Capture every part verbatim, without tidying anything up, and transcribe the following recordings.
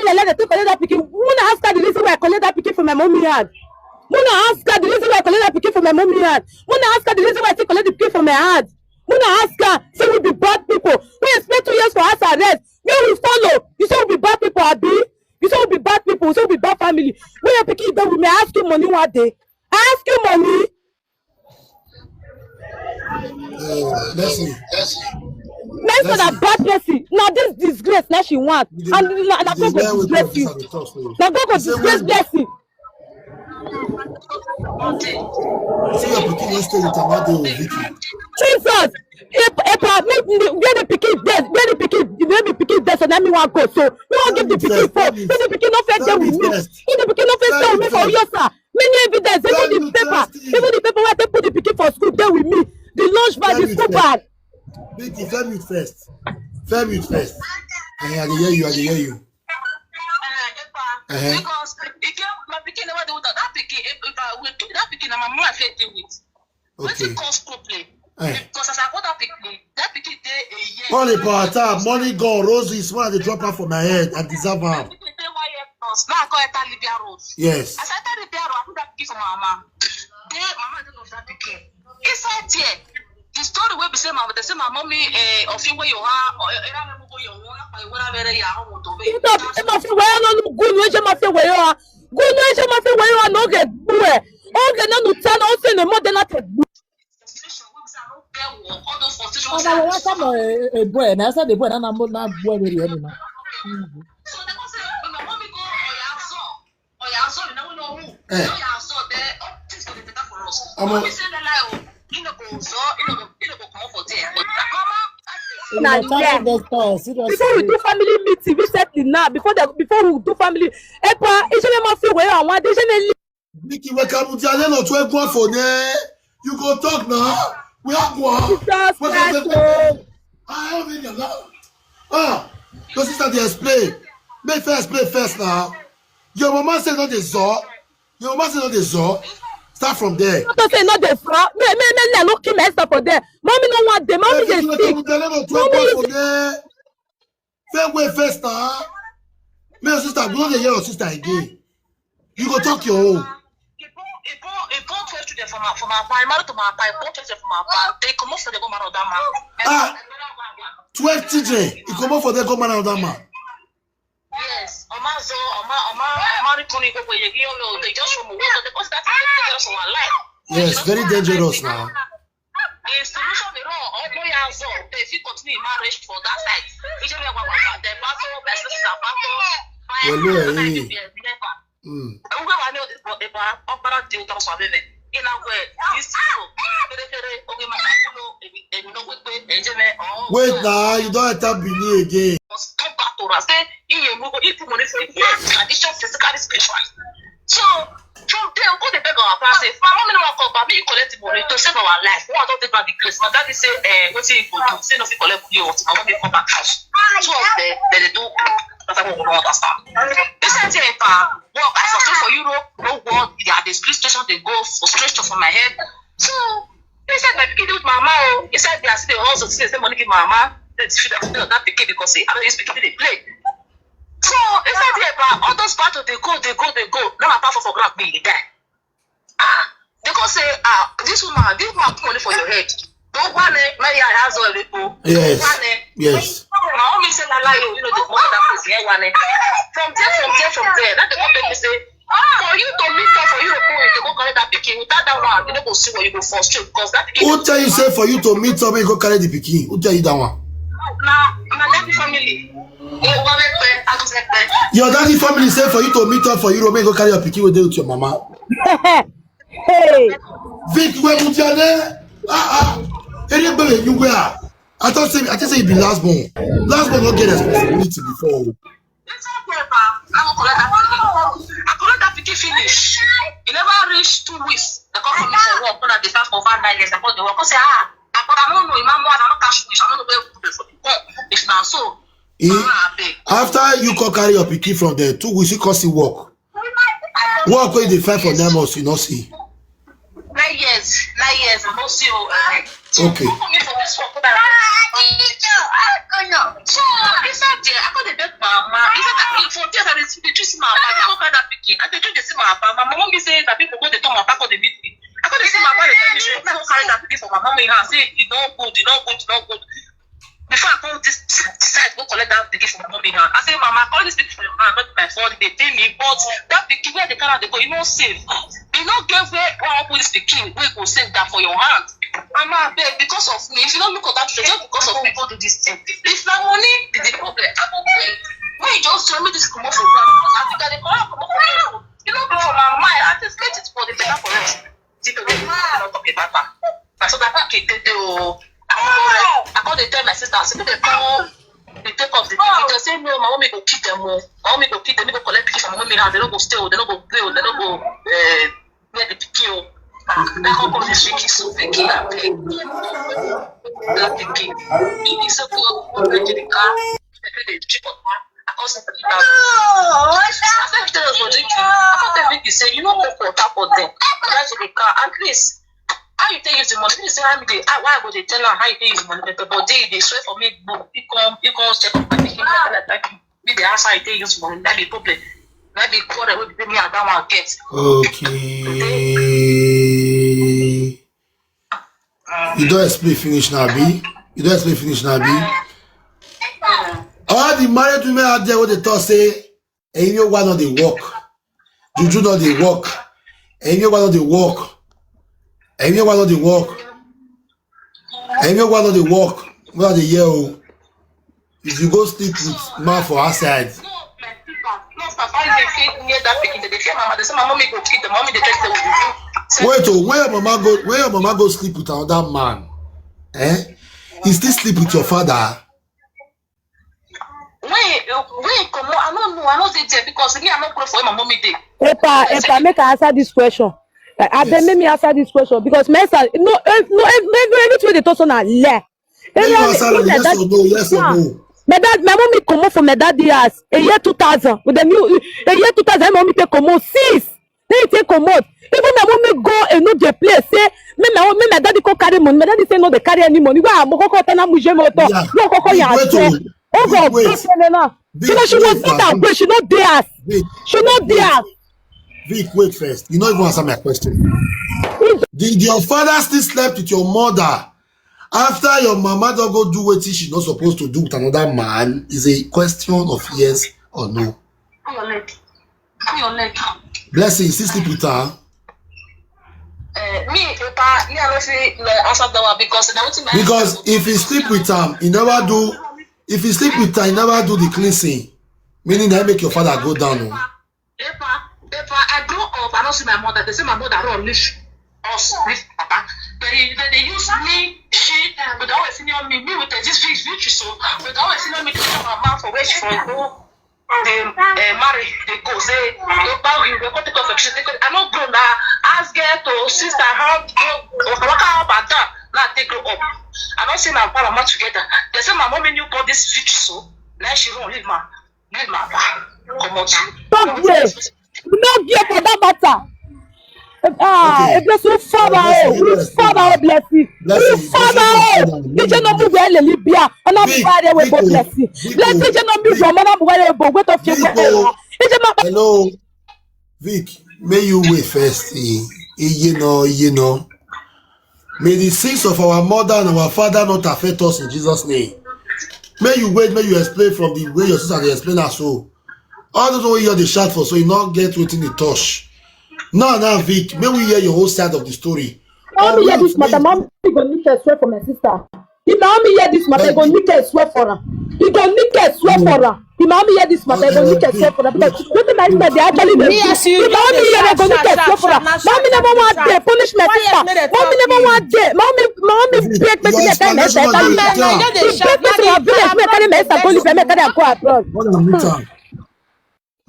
Ella dey take collect that pikin. Una ask her the reason why I collect that pikin from my mommy hand. Una ask her the reason why I collect that pikin from my mommy hand. Una ask her the reason why I take collect the pikin from my hand. Una ask her, say we be bad people. We spend two years for house arrest. Make we follow. You say we be bad people, abi? You say we be bad people. You say we be bad family. When your pikin dey with me, I ask you money one day. I ask you money. Uh, Mercy. Mercy na bad person. Na this disgrace na she want. And na na God go disgrace you. Na God go disgrace Mercy. See your pikin wey stay with am one day o, Vicky. Jesus. Epa, epa, make the, where the pikin dey, where the pikin, where the pikin dey, so na me wan go. So me wan give the pikin phone. Make the pikin no fit dey with me. Make the pikin no fit stay with me for years, sir. Many evidence, even the paper, even the paper wey I take put the pikin for school dey with me. The lunch bag, the school bag. Vicky, fair me first. Fair me first. Eh, I dey hear you, I dey hear you. Uh-huh. Because again, my pikin never dey with that pikin. If I will do that pikin, na my mama fit deal with. Wetin cause problem? Because as I go that pikin, that pikin dey a year. All the power tap, money gone, roses, one dey drop out for my head, I deserve am. Pikin dey one year plus. Now I go enter Libya road. Yes. As I enter Libya road, I put that pikin for my mama. Dey mama dey love that pikin. Inside there, the story wey be say my dey say my mommy eh ofin wey you ha or era me go your one pa iwara mere ya ho to be. Ina fi ma fi waya no nu gunu eje ma fi waya. Gunu eje ma fi waya no ge gbu e. O ge na nu ta na o se ne mo de na te gbu. Ọ̀nà wọ́n wá sọ̀rọ̀ èbó ẹ̀ náà sọ̀rọ̀ èbó ẹ̀ náà náà bú ẹ̀ lórí ẹ̀ nìyẹn. Ọmọ. Before we do family meeting recently now, before the, before we do family, epa, iṣẹ́ mi máa fi wẹ̀rẹ̀ àwọn adé, iṣẹ́ mi lè. Biki weka muti ale no twe gwa for ne. You go talk now. We are gwa. Jesus Christ, oh. I have in the love. Ah, your sister dey explain. Make first explain first now. Your mama say no dey zo. Your mama say no dey zo. Start from there. No say no dey zo. Me me me na no kill myself for there. Mommy no want dey. Mommy dey sick. Mommy is Fair way first now. Me your sister, we no dey hear your sister again. You go talk your own. He born, he born, he born twelve children for my, for my papa. He married to my papa. He born twelve children for my papa. They come up for the go marry other man. Ah, twelve children. He come up for the go marry other man. Yes. Oma zo, oma, oma, oma ri kuni go go ye gi omi o. They just show me. They just that is dangerous for our life. Yes, very dangerous now. Institution mi rọ ọmọ ya zọ they fit continue marriage for that side. Ije mi wa wa dem ba to best sister ba to. Pẹ̀lú ẹ̀yin. Mm. Ewúgbẹ́ wa ní ọ̀dẹ̀bọ̀ ọgbára di ọ̀tọ̀ sọ abẹ́bẹ̀. Iná wẹ̀ this people kéré kéré oge máa ń kúrò èmi èmi ló pépé ẹ̀jẹ̀ mẹ́ ọ̀hún. Wait na, you don enter Benin again. Come back to us say iye mú kó ìfún money for years tradition physically spiritual. So from there we go dey beg our papa say my mommy no wan come back make you collect the money to save our life we wan don take back the grace my daddy say eh wetin you go do say no fit collect money o my mommy come back house two of them dem dey do kata mo no understand the same thing pa work I for stay for Europe no work I dey split station dey go frustration for my head so inside my pikin dey with mama o inside there I still dey hustle still dey send money give mama dey feed am feed am that pikin because say I no use pikin dey play. So inside there, but all those battles they go, they go, they go. Now my papa for ground, me he die. Ah, they go say, ah, this woman, this woman put money for your head. Don't want it, my yard has all the go. Yes. Yes. My mommy said, I lie, you know, the mother that was here one. From there, from there, from there, that the company say, for you to meet up, for you to go, you go collect that pikin. Without that one, you no go see what you go frustrate because that pikin. Who tell you say for you to meet up, you go carry the pikin? Who tell you that one? Na na that family. Mo wá bẹ pẹ, a tún fẹ́ pẹ. Your daddy family say for you to meet up for Europe, make you go carry your pikin wey dey with your mama. Hey, Vic wey mu jẹ ne. Ah ah. Eri gbe me you where? I thought say I thought say you be last born. Last born no get responsibility before. This one paper, I go collect that pikin. I collect that pikin finish. E never reach two weeks. They come for me for work. When I dey start for over nine years, I come dey work. Come say, ah, I go, I no know. Imam, I no catch fish. I no know where we put it for the work. If na so, Eh? Mama, abeg. After you come carry your pikin from there, two weeks you come see work. Work wey you dey find for nine months, you no see. Nine years, nine years, I no see o. Okay. Come for me for this work, but I no know. So, inside there, I come dey beg mama. He said that he for there, I dey They just see my papa, I go carry that pikin. I dey just dey see my papa. My mama be say that people go dey turn my papa come dey meet me. I go dey see my papa dey tell me say, "Make I go carry that pikin for my mama hand." Say, "E no good, e no good, e no good." Before I come dis-, decide go collect that pikin for my mama hand, I say, "Mama, all these people for your hand, not my fault, they pay me, but that pikin where they carry am dey go, e no safe. E no get where one put this pikin wey go safe than for your hand." Mama, abeg, because of me, if you no look at that picture, just because of me, go do this thing. If na money be the problem, I go pay. When you just tell me this comot for ground, because I think I dey comot for ground. You no be for my mind, I just get it for the better for us. The people wey dey talk about am. Na so that pikin take dey o. I come dey, I come dey tell my sister, say make dem come dey take up the pikin. They say, "No, my mommy go kill them o. My mommy go kill them, make go collect pikin from my mommy hand. They no go stay o, they no go play o, they no go, eh, wear the pikin o." Ah, I come come dey shake it, so pikin, abeg. That pikin. If you say go, go bring the car, the pikin dey check up. I come say, "Pikin, I say, tell us for drink." I come tell pikin say, "You no go water for them. Go buy the car. At least, how you take use the money?" Pikin say, "How me dey, how, why I go dey tell am how you take use the money? But body dey swear for me, but you come, you come check up my pikin, like that, like, me dey ask how you take use money. That be problem. That be quarrel wey between me and that one get." Okay. You don explain finish now, abi? You don explain finish now, abi? All the married women out there wey dey talk say, "Ẹ̀yin yóò wá no dey work. Juju no dey work. Ẹ̀yin yóò wá no dey work. Ẹ̀yin yóò wá no dey work. Ẹ̀yin yóò wá no dey work." Una dey hear o. If you go sleep with man for outside. No, my sister, no, papa, they fit near that pikin. They fear mama. They say my mommy go kill them. Mommy, they take them with you. Wait, oh, where your mama go? Where your mama go sleep with another man? Eh? He still sleep with your father? When, when he comot, I no know. I no dey there because me, I no grow for where my mommy dey. Epa, Epa, make I answer this question. Like, I beg, make me answer this question because my son, no, eh, no, eh, no, no, anything wey dey talk so na lie. Make you answer like yes or no, yes or no. My dad, my mommy comot for my daddy house a year two thousand. With the new, a year two thousand, my mommy take comot. Since then, he take comot. Even my mommy go and no dey play. Say, "Me, my, me, my daddy come carry money." My daddy say, "No dey carry any money." Where I'm go call Tana Muje motor. Yeah. No, go call your house. Oh God, wait, wait. She no, she was not aware. She no dey house. She no dey house. Vic, wait first. You no even answer my question. Did your father still slept with your mother after your mama don go do wetin she not supposed to do with another man? Is a question of yes or no. Pull your leg. Pull your leg. Blessing, you still sleep with her? Eh, me, Epa, me, I no fit, like, answer that one because na wetin my Because if you sleep with am, you never do. If you sleep with her, you never do the cleansing. Meaning that make your father go down. Oh. Epa, Epa, I grow up, I don't see my mother. They say my mother run leash us, leave papa. They, they, they use me, she, with the way senior me, me with the, this fix, which is so, with the way senior me, they tell my mom for where she from go. They, eh, marry, they go, say, "Go back, we go take off your shit." I no grow na, as girl to sister, how go, waka up and down, now they grow up. I don't see my papa and mama together. They say my mommy knew about this fix, so now she run leave my, leave my papa. Come out. Stop there. You no get for that matter. Ah, okay. If this will father, oh, will father, oh, blessing. Blessing, will father, oh. Blessing, DJ no move well, Libya. And I'm Vic, bad, we Vic, go oh, blessing. Vic, Let oh, DJ no move Vic. Well, man, I'm well, but wait off your Vic, way. Oh. DJ no Hello, Vic. May you wait first. Eh, eh, you know, you know. May the sins of our mother and our father not affect us in Jesus' name. May you wait, may you explain from the way your sister dey explain her so. All those wey you dey shout for, so you no get wetin dey touch. Now, now, Vic, may we hear your whole side of the story. Mommy, hear this matter. Mommy go need to swear for my sister. If Naomi hear this matter, he go need to swear for her. He go need to swear for her. If Naomi hear this matter, he go need to swear for her because wetin my sister dey actually dey do. Me as you If Naomi hear, they go need to swear for her. Naomi never want to punish my sister. Naomi never want to. Naomi, Naomi break me to make my sister. He break me to my village, make my sister go live, make her go abroad.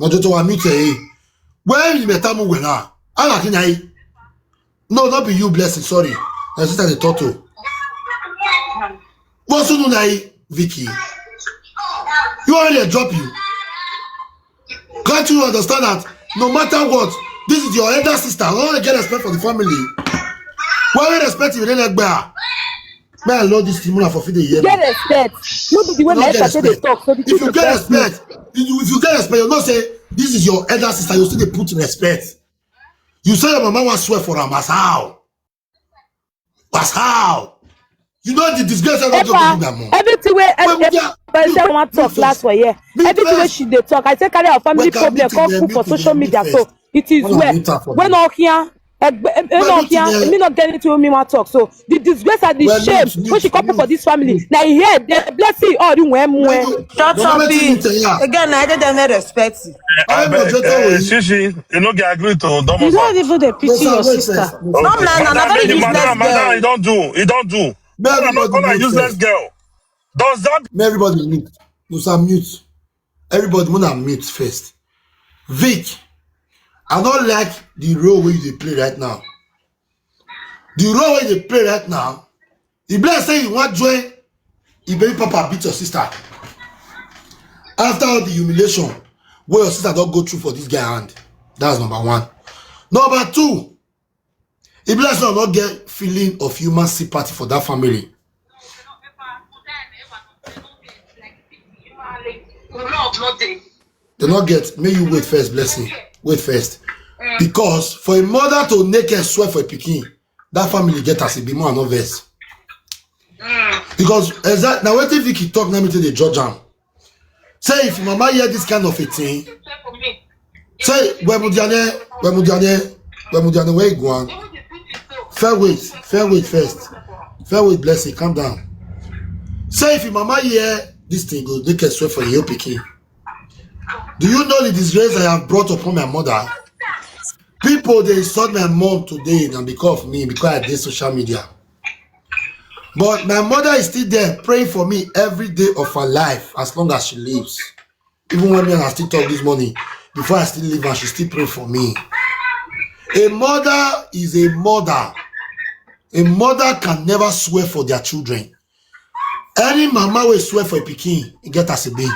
Lọ́jọ́ tó wà mute ẹ̀. Where you better move well now? Ala kinyai. No, not be you, blessing. Sorry, my sister dey talk to. What's you know, Vicky? You already drop you. Can't you understand that? No matter what, this is your elder sister. I don't get respect for the family. Why we respect you? Then like, man, Lord, this Timuna for feed the year. Get respect. No be the way my sister dey talk. So the If you get respect, if you, if you get respect, you know say This is your elder sister. You still dey put respect. You say your mama wan swear for am. As how? As how? You know the disgrace wey go Epa, give that mom. Everything wey Well, Epa yeah, you- say I wan you talk first. last for here. Me Everything wey first. she dey talk, I say carry our family Well, can problem meet come in put there, for meet in social there, me media. So first. it is Hold on, well. meet her for When me. no hear, Egbe- eh, eh, Well, no meet in hear, there. me not get anything wey me wan talk. So the disgrace and the Well, shame meet, wey she meet, come put for meet, this family. meet. Na here, the blessing all the way more. Meet, Shut Mama, up, wetin B. you tell her? Again, I did them respect. All right, Abeg, moderator eh, will Shishi, you no get agree to You Domosa. don't even dey No, pity sir, your wait sister. first. Okay. No, man, na Madam, very make the useless madam, madam, girl. you don't do. Make Una everybody una mute useless first. Girl. Does that Make everybody mute. No, sir, mute. Everybody, una mute first. Vic, I don't like the role wey you dey play right now. The role wey you dey play right now, e be like say you wan join the baby papa beat your sister. After all the humiliation wey your sister don go through for this guy hand, that's number one. Number two, e be like say you no get feeling of human sympathy for that family. They not get. May you wait first, blessing. Wait first. Because for a mother to naked swear for a pikin, that family get as e be, more no vex. Because exact now, wetin Vicky talk, let me tell the judge am. Say if mama hear this kind of a thing, say, "Wemudiane, Wemudiane, Wemudiane, where you go on?" Fair wait, fair wait first. Fair wait, blessing, calm down. Say if your mama hear this thing, go naked swear for your pikin. Do you know the disgrace I have brought upon my mother? People, they insult my mom today, and because of me, because I did social media. But my mother is still there praying for me every day of her life as long as she lives. Even when me and her still talk this morning, before I still leave her, she still pray for me. A mother is a mother. A mother can never swear for their children. Any mama will swear for a pikin, e get as e be.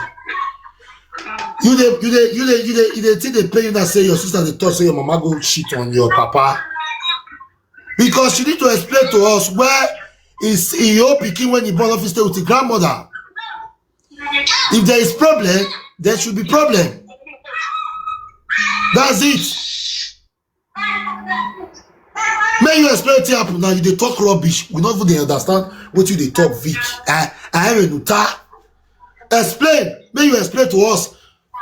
You dey, you dey, you dey, you dey, you dey think they pay you now say your sister dey talk say your mama go shit on your papa. Because she need to explain to us where is your pikin when he born office stay with his grandmother. If there is problem, there should be problem. That's it. May you explain what happen now. You dey talk rubbish. We not even dey understand what you dey talk, Vic. I, I have a nuta. Explain. May you explain to us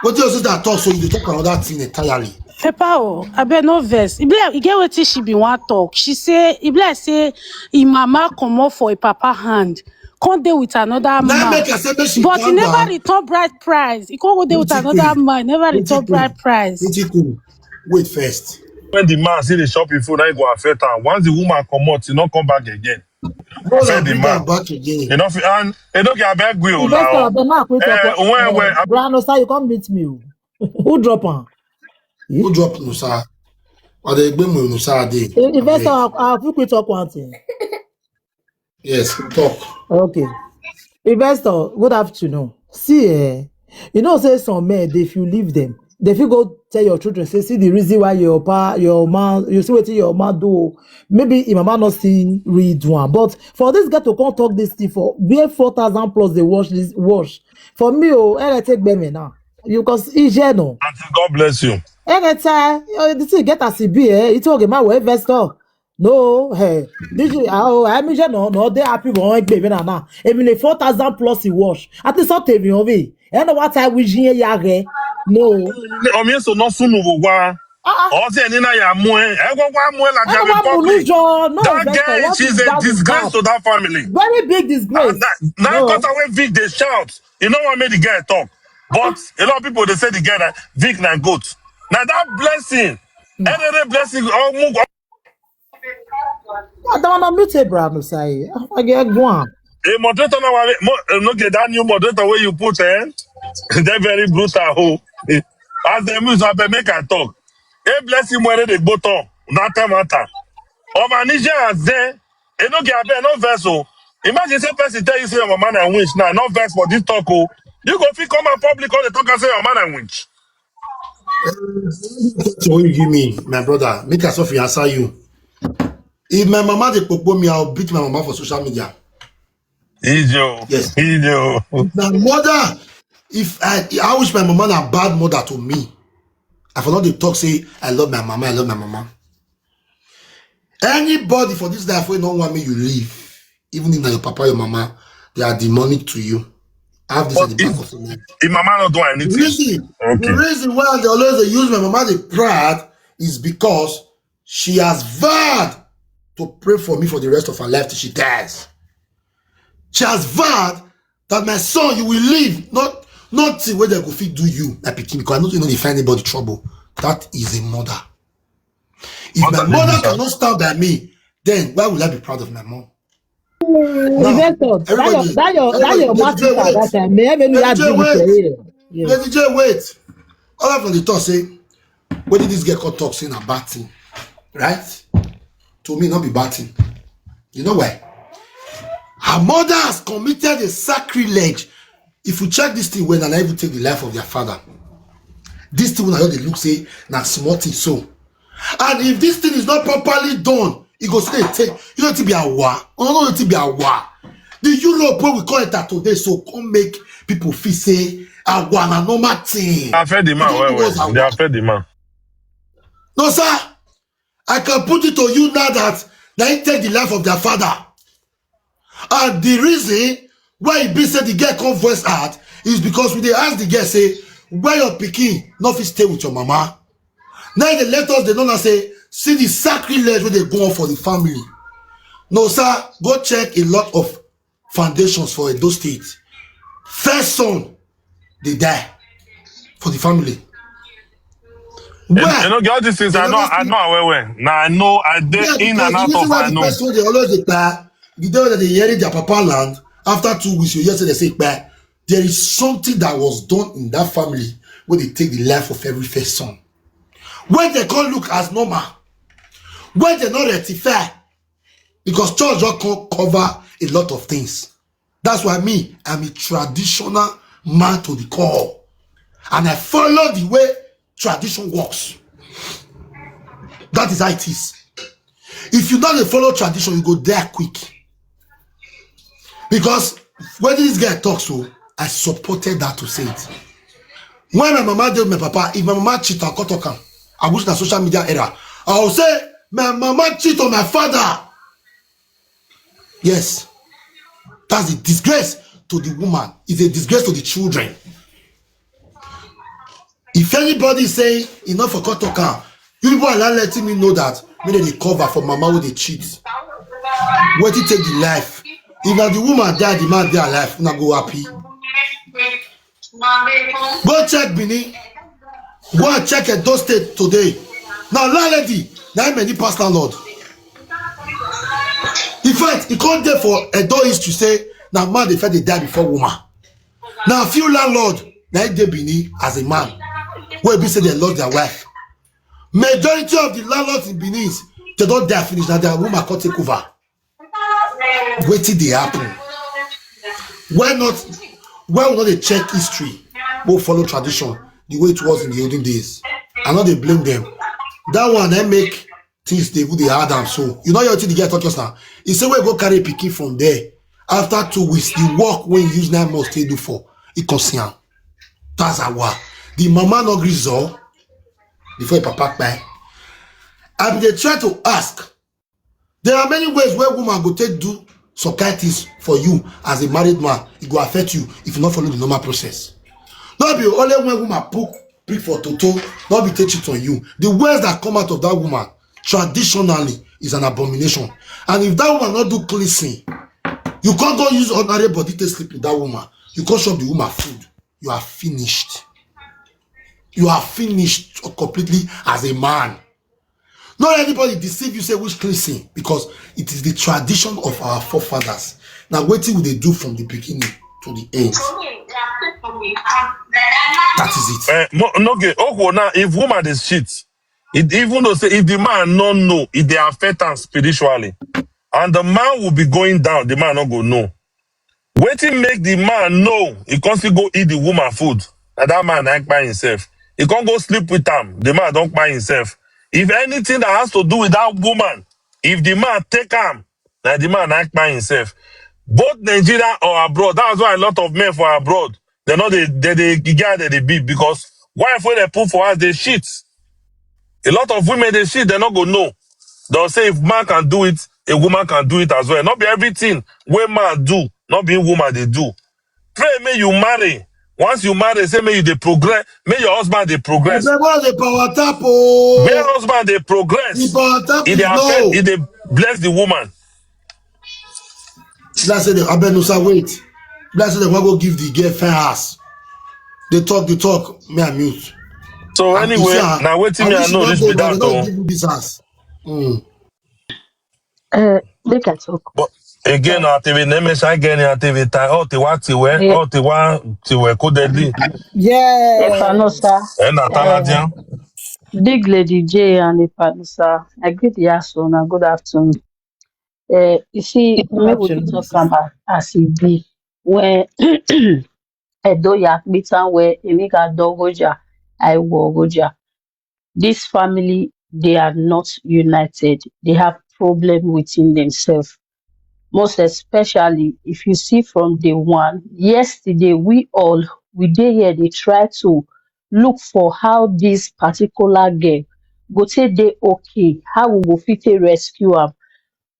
what your sister talk. So you dey talk another thing entirely. Epa o, abeg no vex. E be like, e get wetin she bin wan talk. She say, e be like say im mama comot for im papa hand, come dey with another Now man. Make I say make she But e calm never down. Return bride price. E come go dey with Pretty another queen. Man. E never Pretty return queen. Bride price. Pretty queen. Wait first. When the man see the shopping food, now go affect her. Once the woman come out, she not come back again. No, Affect na the bring man. Am back again. You know, fi- and you know, I beg we o Investor, now. Abeg, make I quick Eh, talk. when, Eh, when, Brano, sir, you come meet me o. Who drop am? Who drop Nusa? Or they gbé mu Nusa dey? Eh, Investor, Abeg. I, I fit quick talk one thing. Yes, talk. Okay. Investor, good afternoon. See, eh, you know, say some men, they, if you leave them, they fit go tell your children, say, "See the reason why your pa, your man, you see wetin your man do o." Maybe your mama not see read one. But for this girl to come talk this thing for where four thousand plus they watch this, watch. For me, oh, eh, take me now. You cause easy no. Auntie, God bless you. Anytime, you know, the thing get as e be, eh? It's okay, my way, investor. No, hey, this is, oh, I mean, no, no, they happy for one baby now. Even a four thousand plus he wash. At least not even of it. I know what I wish here, yeah, eh? No. Omi so no sunu wo wa. Ah, ah. Ọtí ẹni náà yà mú ẹ. Ẹ gbọ́ wá mú ẹ láti I àbí don't want public. Munujo. No, That investor, girl, what she's is a that with disgrace that? To that family. Very big disgrace. And that, that No. Cut away Vic, they shout. You know what made the girl talk? But a lot of people, they say the girl that Vic na goat. Now that blessing, Hmm. Every blessing, oh, move. I don't want to mute it, Brano, say. I get one. A moderator now, mo- eh, no get that new moderator where you put, eh? They're very brutal. Oh. As they move, I make I talk. A blessing where they go to. That time matter. Oh, my Niger as there. E no get abeg, no vex o. Imagine say person tell you say your mama na winch now, no vex for this talk o. You go fit come out public come dey talk and say your mama na winch. So what you give me, my brother? Make us off answer you. If my mama dey popo me, I'll beat my mama for social media. Ijo. Yes. Ijo. My mother, if I, I wish my mama na bad mother to me. I for not dey talk say I love my mama, I love my mama. Anybody for this life wey no want me you leave, even if na your papa, your mama, they are demonic to you. I have this in the back of the mind. If mama not do anything, The reason, the okay. reason why they always dey use my mama dey proud is because she has vowed to pray for me for the rest of her life till she dies. She has vowed that my son, you will live, not nothing where they go fit do you, my pikin, because I know you know they find anybody trouble. That is a mother. If Mother my dey mother do that. Cannot stand by me, then why will I be proud of my mom? Investor, that your Everybody, that your that everybody, your Lady mouth J, is wait. that time. May heaven Lady have J, you with wait. your ear. Yes. Lady J, wait. All of the talk say, what did this girl call talk saying a bad thing? Right? To me, not be bad thing. You know why? Her mother has committed a sacrilege. If you check this thing well, and I even take the life of their father. This thing when I hear they look say na small thing so. And if this thing is not properly done, it go still take you know to be a war. Oh no, to be a war. The Europe where we call it at today, so come make people feel say a war na normal thing. I fed the man They well, do us well. a They war. Affect the man. No, sir. I can put it to you now that they take the life of their father. And the reason why he be said the girl come voice out is because we dey ask the girl say, where your pikin no fit stay with your mama? Now they let us they know now say, see the sacrilege where they go on for the family. No, sir, go check a lot of foundations for Edo State. First son, they die for the family. You, Where? You know, all these things They I know, never I see- know well, well. Now I know I did Yeah, in because and the out reason of why I the know. Person they always dey kpai, the day that they inherit their papa land, after two weeks, you hear say they say kpai. There is something that was done in that family where they take the life of every first son. When they can't look as normal, when they not rectify, because church just can't cover a lot of things. That's why me, I'm a traditional man to the core. And I follow the way tradition works. That is how it is. If you don't follow tradition, you go there quick. Because when this guy talks, so I supported that to say it. When my mama did with my papa, if my mama cheat, I'll cut talk am. I wish the social media era. I'll say, my mama cheat on my father. Yes. That's a disgrace to the woman. It's a disgrace to the children. If anybody say enough for cut talk am, you people are not letting me know that me they cover for mama who they cheat. What it take the life? If na the woman die, the man dey alive, una go happy. Go check Benin. Go and check Edo State today. Now landlady, now many pass landlord. In fact, e come there for Edo history say na man dey first dey die before woman. Na few landlord na im dey Benin as a man wey be say dem lost their wife. Majority of the landlords in Benin, they don die finish, na their woman come take over. Wetin dey happen? Why not? Why we no dey check history? We follow tradition the way it was in the olden days. I no dey blame them. That one I make things dey even dey hard am so. You know your thing the guy talk just now. He say we go carry pikin from there. After two weeks, the work wey he use nine months take do for, he come see am. That's our the mama no gree zor before him papa kpai. I bin dey try to ask. There are many ways where woman go take do some kind things for you as a married man. It go affect you if you not follow the normal process. Not be only when woman pook prick for toto, not be take cheat on you. The words that come out of that woman traditionally is an abomination. And if that woman not do cleansing, you can't go use ordinary body to sleep with that woman. You can't shop the woman food. You are finished. You are finished completely as a man. Not anybody deceive you say which cleansing because it is the tradition of our forefathers. Now waiting will they do from the beginning to the end. That is it. Eh, mo- no, okay, okay, now if woman is cheat, it even though say if the man no know, if they affect am spiritually, and the man will be going down, the man not go know. Wetin make the man know? He can't still go eat the woman food. And that man na kpai himself. He can't go sleep with am. The man don't kpai himself. If anything that has to do with that woman, if the man take am, na the man na kpai himself. Both Nigeria or abroad, that's why a lot of men for abroad, they know they they they get they, they beat because Wife wey dem put for house dey shit. A lot of women dey shit, dem no go know. They'll say if man can do it, a woman can do it as well. Not be everything wey man do, not be woman dey do. Pray make you marry. Once you marry, say make you dey progress, make your husband dey progress. Everyone dey power tap o. Where husband dey progress, The power tap e is dey affect, low. e dey bless the woman. Blessed dem, abeg no sir, wait. Blessed dem wan go give the girl fair ass. Dey talk, dey talk. Me I mute. So Ah, you anyway, see, ah, na wetin I me I wish know you reach no be go, that but o. give you this ass. Mm. Uh, make I talk. But again, na T V, na me say again, na T V time. Oh, te wa ti we, Eh, oh, te wa ti we, ko deadly. Yeah. Epanosa, Eh, na uh, Canadian. Big Lady J and Epanosa. I greet the house owner. Good afternoon. Uh, you see, Good me we dey afternoon. Talk am as, as e be. When Edo Yakbitan where Emika Dogoja, I Wogoja. This family, they are not united. They have problem within themselves. Most especially, if you see from day one, yesterday, we all, we dey here, they try to look for how this particular girl go take dey okay, how we go fit take rescue am.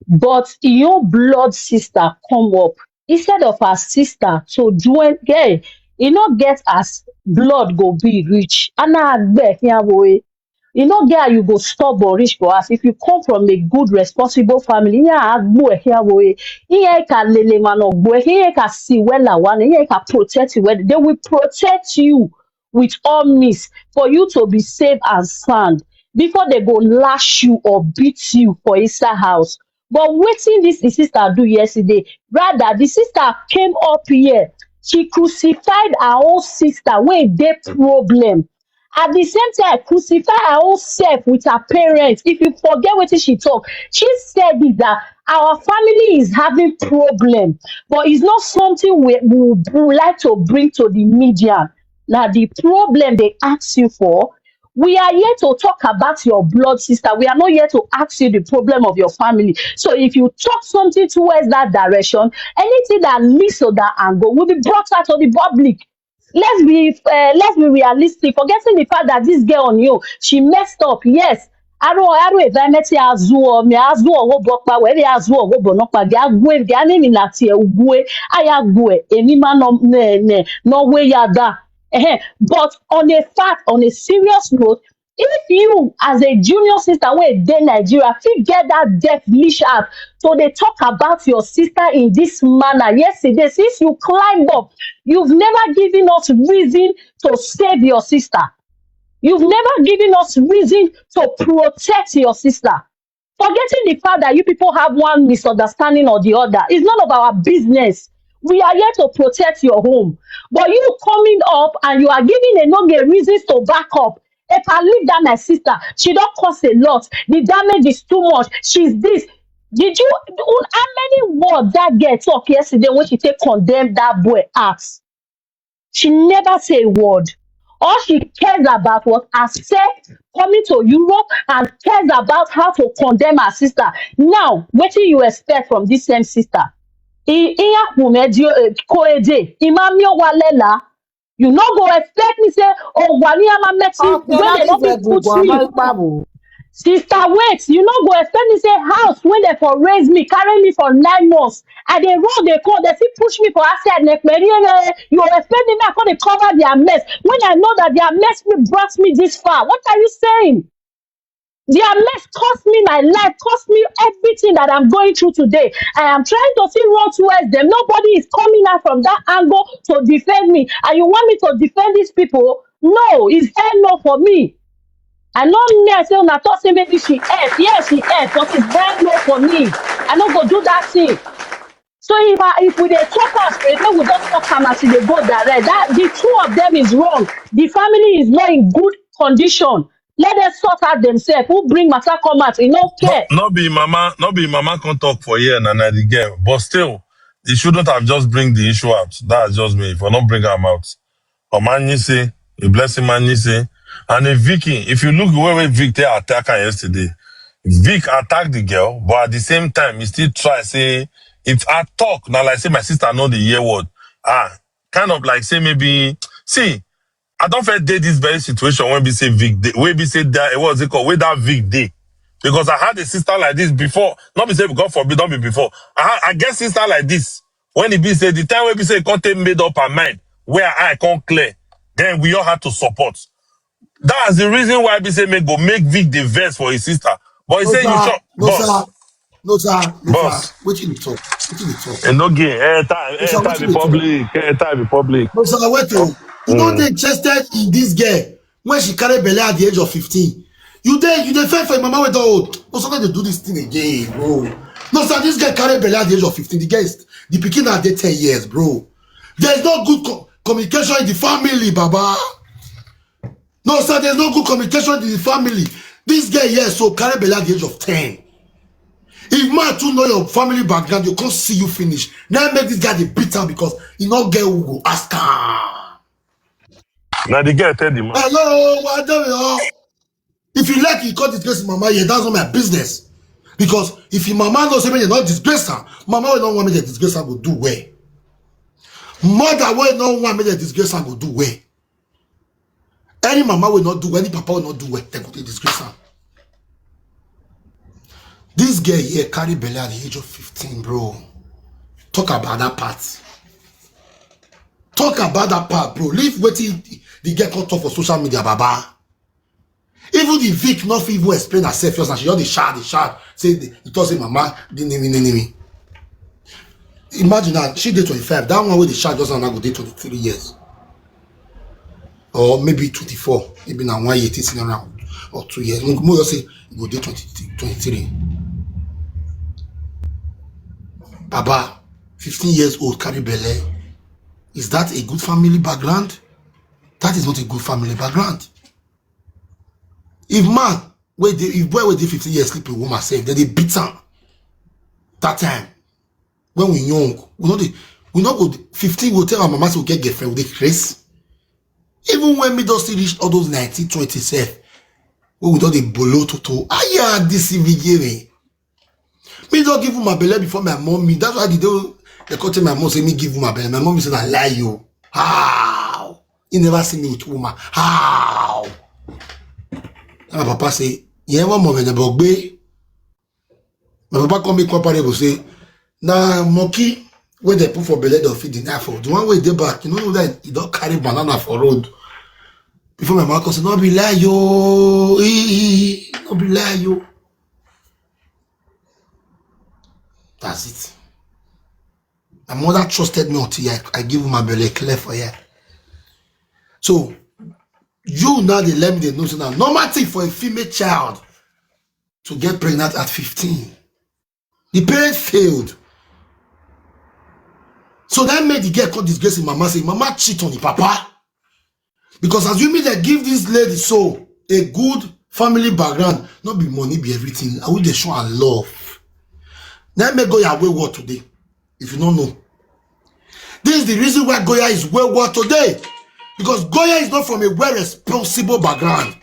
But your blood sister come up. Instead of her sister to join, girl, e no get as blood go be reach. Ana agbe here boy. E no get how you go stubborn reach for us. If you come from a good, responsible family, ihe a agbo ehia wo e. Ihe ka lele ma no gbo e. Ihe ka si wela wa ne. Ihe ka protect you well. They will protect you with all means for you to be safe and sound before they go lash you or beat you for inside house. But wetin this the sister do yesterday? Rather, the sister came up here. She crucified her own sister wey dey problem. At the same time, crucify her own self with her parents. If you forget wetin she talk, she said it that our family is having problem, but it's not something we, we would like to bring to the media. Now, the problem they ask you for, we are here to talk about your blood sister. We are not here to ask you the problem of your family. So if you talk something towards that direction, anything that leads to that angle will be brought out to the public. Let's be uh, let's be realistic. Forgetting the fact that this girl on you, she messed up. Yes. Aro aro environment ya zuo me azuo wo bokpa we ya zuo wo bonokpa ga gwe ga ni ni na tie ugwe aya gwe eni ma no ne ne no we ya da. Eh, but on a fact, on a serious note, if you as a junior sister wey dey Nigeria fit get that devilish heart to dey talk about your sister in this manner yesterday, since you climb up, you've never given us reason to save your sister. You've never given us reason to protect your sister. Forgetting the fact that you people have one misunderstanding or the other, it's none of our business. We are here to protect your home. But you coming up and you are giving a no reasons to back up. If I leave that my sister, she don't cost a lot. The damage is too much. She's this. Did you how many words that girl talk yesterday when she take condemn that boy ass? She never say a word. All she cares about was herself coming to Europe and cares about how to condemn her sister. Now, what do you expect from this same sister? I iya kume dio koede imamio walela. You no go expect me say oh wani ama meti when they no fit put me. Sister, wait, you no go expect me say house when they for raise me, carry me for nine months. I dey roll, they call, they still push me for outside. Nekperi, eh, you expect me, I come dey cover their mess. When I know that their mess will brought me this far, what are you saying? Their mess cost me my life, cost me everything that I'm going through today. I am trying to still run towards them. Nobody is coming out from that angle to defend me. And you want me to defend these people? No, it's hell no for me. I know me, I say una talk say maybe she help. Yes, she help, but it's hell no for me. I no go do that thing. So if I, if we dey talk am straight, make we just talk am as e dey go direct. That the two of them is wrong. The family is not in good condition. Let them sort out themselves. Who bring matter come out? E no No, care. no be mama, no be mama can talk for here, na na the girl. But still, they shouldn't have just bring the issue out. That's just me. If I not bring am out, a man you say, a blessing man you say, and a Vicky. If you look the way wey Vic they attack her yesterday, Vic attack the girl, but at the same time, he still try say if I talk now, like say my sister know the year word. Ah, kind of like say maybe see I don't feel dey this very situation when we say Vic day, when we say that, what was it called? Where that Vic day? Because I had a sister like this before. Not be say, God forbid, don't be before. I, had, I get sister like this. When he be say, the time when we say, can't take made up her mind, where I can't clear, then we all had to support. That's the reason why we say, make go make Vic the verse for his sister. But he say, you sure? No, sir. No, sir. No, sir. What you talk? What you talk? And no game. Airtime, airtime be public. Airtime be public. No, sir. Wait, oh. You know, they interested in this girl when she carried belly at the age of fifteen. You there, you there, fell for mama with old. No, sir, they do this thing again, bro. No, sir, this girl carried belly at the age of fifteen. The girl is, the picking at the ten years, bro. There's no good co- communication in the family, Baba. No, sir, there's no good communication in the family. This girl here, so carry belly at the age of ten. If man too know your family background, you can't see you finish. Now make this guy the bitter because he not get who go ask her. Now the girl tell the man. Hello, what do you? If you like, you call disgrace mama here. That's not my business. Because if your mama knows something, you're not disgrace her. Mama will not want me to disgrace her, go do well. Mother will not want me to disgrace her, go do well. Any mama will not do well, any papa will not do well, they go to disgrace her. This girl here carry belly at the age of fifteen, bro. Talk about that part. Talk about that part, bro. Leave what the girl come talk for social media, Baba. Even the Vic not fit even explain herself. Just now, she just dey shout, dey shout. Say, the, he talk say, mama, the name, the name. Imagine that she dey twenty-five. That one wey dey shout just now, now go dey twenty-three years. Or maybe twenty-four. Maybe now one year, sitting around. Or two years. Mo, mo just say, go dey twenty, twenty-three. Baba, fifteen years old, carry belly. Is that a good family background? That is not a good family background. If man, wey dey, if boy wey dey fifteen years sleep with woman sef, then they beat am. That time, when we young, we know the, we know go fifteen, we tell our mama say we get girlfriend, we dey craze. Even when me don still reach all those nineteen, twenty sef, when we don dey bolo toto, aya, this Vigere. Me don give my belly before my mommy. That's why the day they come tell my mom say me give my belly. My mommy say, I lie you. How? You never see me with woman. How? And my papa say, you ever mom in the bogbe? My papa come make one parable say, na monkey wey they put for belly don feed the knife for. The one wey dey back, you know that he don carry banana for road. Before my mama come say, no be lie yo, eh, eh, eh, no be lie yo. That's it. My mother trusted me until I, I give my belly clear for her. So you now they let me they know so now normal thing for a female child to get pregnant at fifteen. The parents failed. So that made the girl come disgrace him mama, say mama cheat on the papa. Because as you mean they give this lady so a good family background, not be money, be everything. I will dey show her love. Now make Goya wayward today, if you don't know. This is the reason why Goya is wayward today. Because Goya is not from a well responsible background.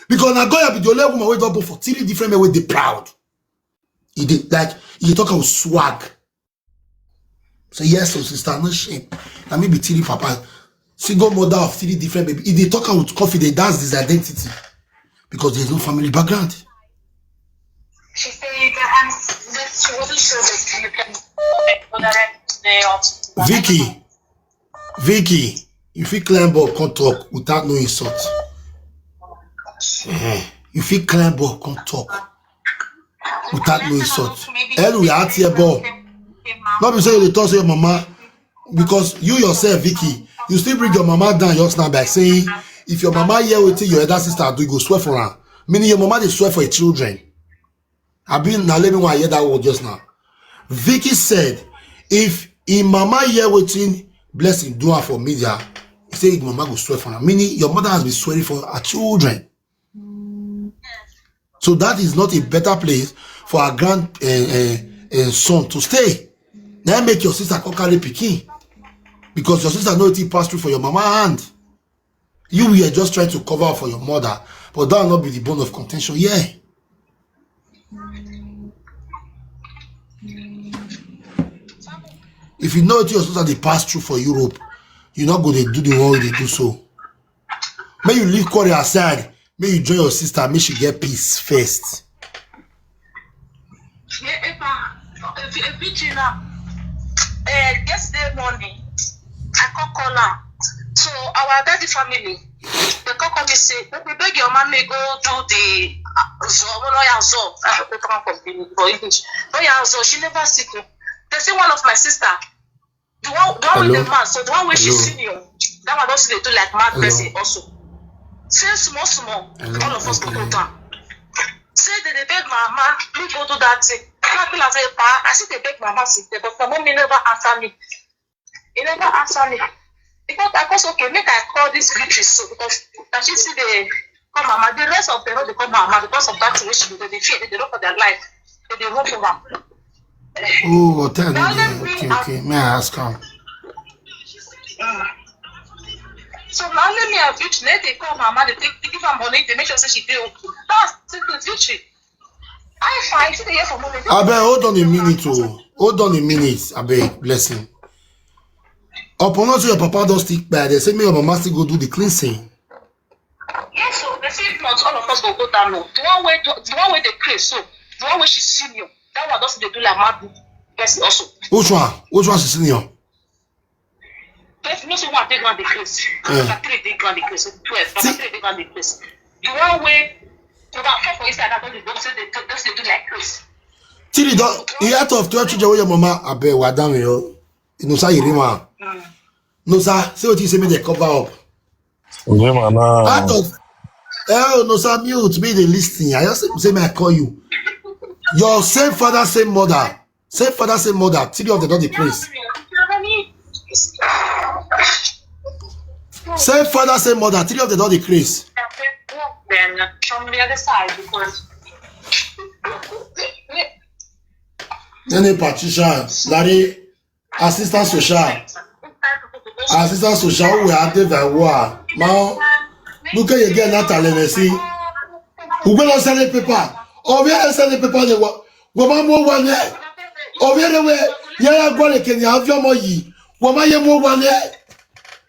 Because now Goya be the only woman wey don born for three different men wey dey proud. He dey like he dey talk with swag. Say yes, so sister, no shame. I mean be three papa, single mother of three different baby. He dey talk with confidence. That's his identity because there's no family background. She said you can. Um, that she wasn't sure that you can. Vicky, Vicky, you fit climb up, come talk without no insult. Eh, you fit climb up, come talk without no insult. Anyway, out here, ball. Not be say you dey talk say your mama, because you yourself, Vicky, you still bring your mama down just now by saying if your mama hear wetin your elder sister do, you go swear for her. Meaning your mama dey swear for her children. I been now let me want hear that word just now. Vicky said, if him mama hear wetin Blessing do her for media, he say him mama go swear for her. Meaning your mother has been swearing for her children. So that is not a better place for her grand uh, uh, uh, son to stay. Now make your sister come carry pikin because your sister know wetin pass through for your mama hand. You were just trying to cover up for your mother, but that will not be the bone of contention here. If you know what your sister they pass through for Europe, you're not going to do the one they do so. Make you leave quarrel aside. Make you join your sister. Make she get peace first. Yeah, Epa, if, if you know, uh, yesterday morning, I come call her. So our daddy family, they come call me say, "Baby, beg your mommy go do the uh, zo, no, yeah, zo." Ah, they come for the for English. No, yeah, zo. She never sick. They say one of my sister, the one, the one with the Hello? man, so the one with she Hello? Senior, that one also they do like mad Hello? person also. Say small, small, Hello? all of us go go Okay. down. Say they dey beg mama, me go do that thing. I feel like say, "Pa, I see they beg mama since there, but my mommy never answer me. He never answer me." Because I was okay, make I call this Beatrice so because that she see the call mama. The rest of them no dey call mama because of that thing wey she do. They fear, they dey run for their life. They dey run for her. Oh, tell me. Now let the- me Okay, ask- okay. May I ask her? Mm. So now let me have Beatrice. Let they call mama. They take they give her money. They make sure say she dey okay. That's it, Beatrice. I find the year for money. Abeg, hold on a minute. Oh, hold on a minute. Abeg, blessing. Upon not your papa don stick by. They say me your mama still go do the cleansing. Yes, so they say if not, all of us go go down low. The one way, the one way they craze, so the one way she Senior, that one doesn't they do like mad person also. Which one? Which one is Senior? Person no say one dey ground the craze. Yeah. Number three dey ground the craze. Twelve. Number See- three dey ground the craze. The one way number four for inside that don't they say they don't they do like craze. Till he don he out of twelve children wey your mama abeg wa down yo. You know sir, you rima. Mm. No sir, say what you say me they cover up. Rima now. Out of oh no sir, mute me they listen. I just say me I call you. Your same father, same mother. Same father, same mother. Three of them don dey craze. Same father, same mother. Three of them don dey craze. Then from the other side because Nene Patricia, Larry, assistant social. Assistant social, we are there by war. Now, look at you again, not talent, see. We go to send the paper. Oh, we are send the paper. They wa- we ma mo one eh. Oh, we are the way. Yeah, I go to Kenya. Have your money. We ma ye mo one eh.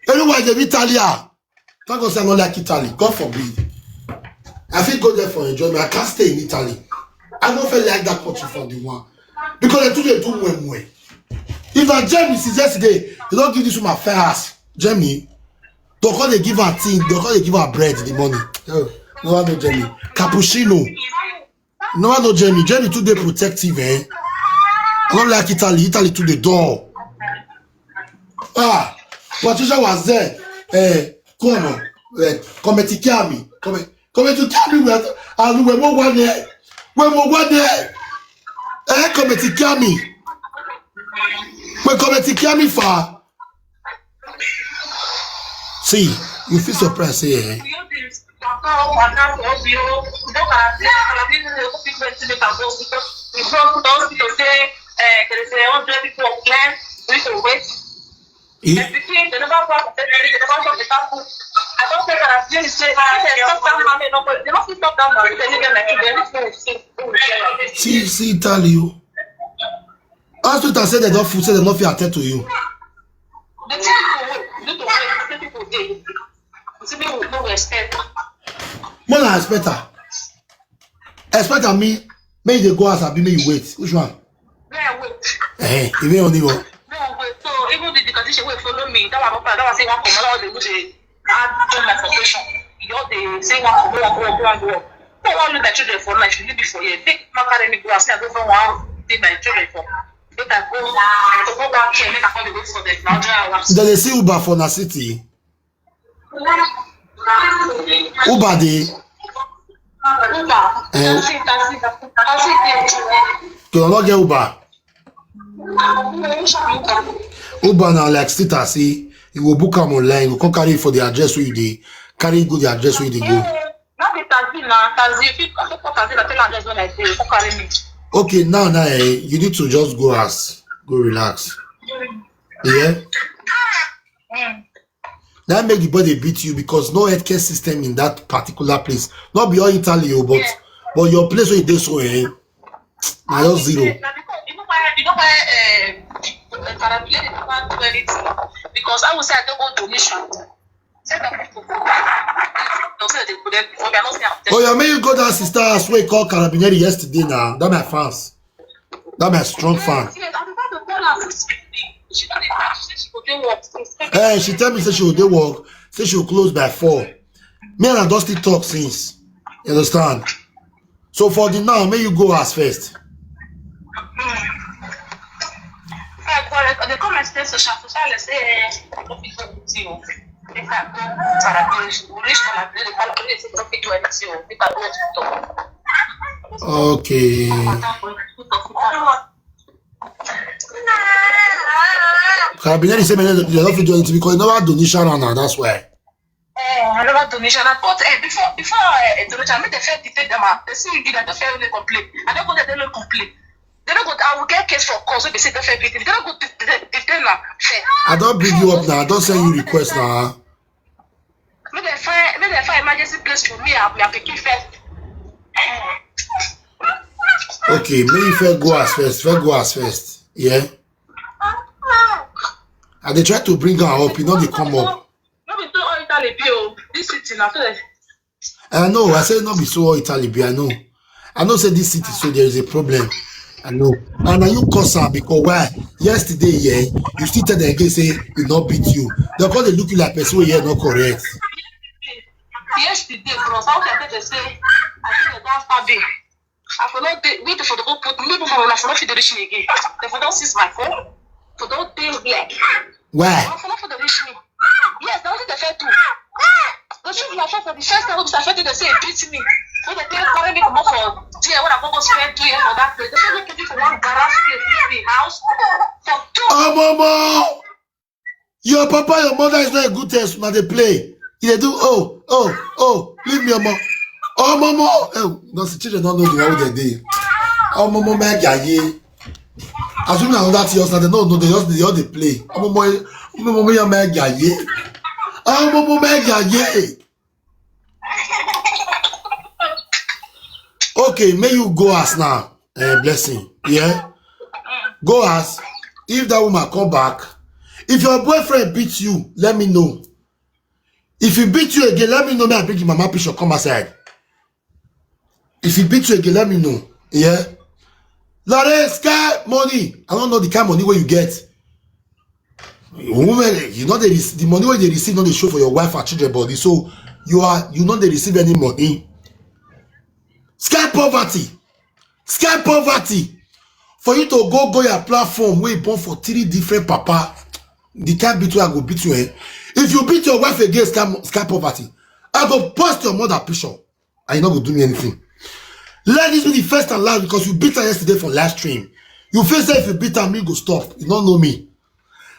Anyway, the Italia. Thank God say I don't like Italy. God forbid. I fit go there for enjoyment. I can't stay in Italy. I don't feel like that country for the one. Because they too they do well well. If I Jamie since yesterday, they don't give this woman fair ass. Jamie, they call they give her thing, they call they give her bread in the morning. Oh, no one no Jamie. Cappuccino. No one no Jamie. Jamie too they protective, eh? I don't like Italy. Italy too they door. Ah, Patricia was there. Eh, come on. Eh, come to kill me. Come, come to kill me. We are, and we mo one there. We mo one there. Eh, come to kill me. We come to kill me for. See, you feel surprised, say, eh? There is a hundred people of them. We need to wait. Eh? The pikin, they never pass the test, they never pass the sample. I don't think that I've seen say, ah, they stop that man, they don't, they don't stop that man. They need to, they need to see. See, see, Italy, you. Hospital say they don't food, say they don't feel attend to you. The thing to wait, you to wait, see people dey. See people no respect. More than expect her. Expect her me, make you go as I be, make you wait. Which one? Where I wait. Eh, even on the one. No, wait. So even the, the condition wey follow me, that one, that one say one come, that one dey go dey add to my frustration. You just dey say one come, one go, one go, one go. No one leave my children for night, leave me for here. Take my carry me go, I say I go for one, take my children for. Make I go, to go back here, make I come dey wait for them. Now, three hours. They dey see Uber for na city. Uber dey. Uber. Eh. Taxi, taxi, taxi, taxi, taxi. You no get Uber. Uber. Uber na like street taxi. You go book am online. You go come carry it for the address where you dey. Carry it go the address where you dey go. No be taxi na taxi. If you call taxi, na tell am just when I dey. Come carry me. Okay, now now eh, you need to just go house, go relax. Yeah. Mm. That make the body beat you because no healthcare system in that particular place. Not be all Italy, oh, but but your place where you dey so eh, na just zero. Na because you know why, you know why, eh, Carabinieri never do anything? Because I would say I don't go donation. Oh yeah, may you go that sister as we call Carabinieri yesterday now. That my fans. That my strong fan. Eh, she tell me say she will dey work. Say she will close by four. Me and her don still talk since. You understand? So for the now, may you go as first. Okay. Carabinieri say make dem no fit do anything because e never donation round now, that's why. Eh, I never donation. I thought, eh, before, before, eh, donation, make dem first detain them, ah. They see you give them, they first only complain. I don't go there, they no complain. They no go, I will get case for cause, so they say they first beat me. They no go de-, de-, detain am first. I don bring you up now. I don send you request now. Make dem find, make dem find emergency place for me and my pikin first. Okay, may you first go as first. First go as first. Yeah. I dey try to bring her up. You know they come up. No be so all Italy be o. This city na so dem. I know. I say no be so all Italy be. I know. I know say this city, so there is a problem. I know. And now you cause her because why? Yesterday, yeah, you still tell them again say e no beat you. They call dey look you like person wey hear no correct. Yesterday, bros, how can they say I think that after day? I for not dey, me for the go put, me for una for not fit dey reach me again. They for don seize my phone. For don dey black. Why? Una for not fit dey reach me. Yes, na wetin dem first do. Dem shoot my phone for the first time wey be say I first dey say e beat me. When dem take carry me comot for there, when I go go spend two years for that place, dem say make me for one garage place, leave the house for two. Omomo! Your papa, your mother is not a good test. Now they play. They do, oh, oh, oh, leave me, omo. Omomo. Oh, no, see, children don't know the way they dey. Omomo, make ya ye. As soon as that yours, now they don't know, they just, they all dey play. Omomo, omomo, ya make ya ye. Omomo, make ya ye. Okay, may you go as now. Eh, blessing. Yeah. Go as if that woman come back. If your boyfriend beats you, let me know. If he beat you again, let me know. May I bring your mama picture? Come aside. If he beat you again, let me know. Yeah. Lare, sky money. I don't know the kind of money where you get. Woman, you know they rec-, the money wey they receive, no dey show for your wife and children body. So you are, you no dey receive any money. Sky poverty, sky poverty. For you to go, go your platform wey you born for three different papa, the kind beat wey I go beat you, eh? If you beat your wife again, sky, sky poverty, I go post your mother picture. And you no go do me anything. Let this be the first and last because you beat her yesterday for live stream. You feel say if you beat her, me go stop. You don't know me.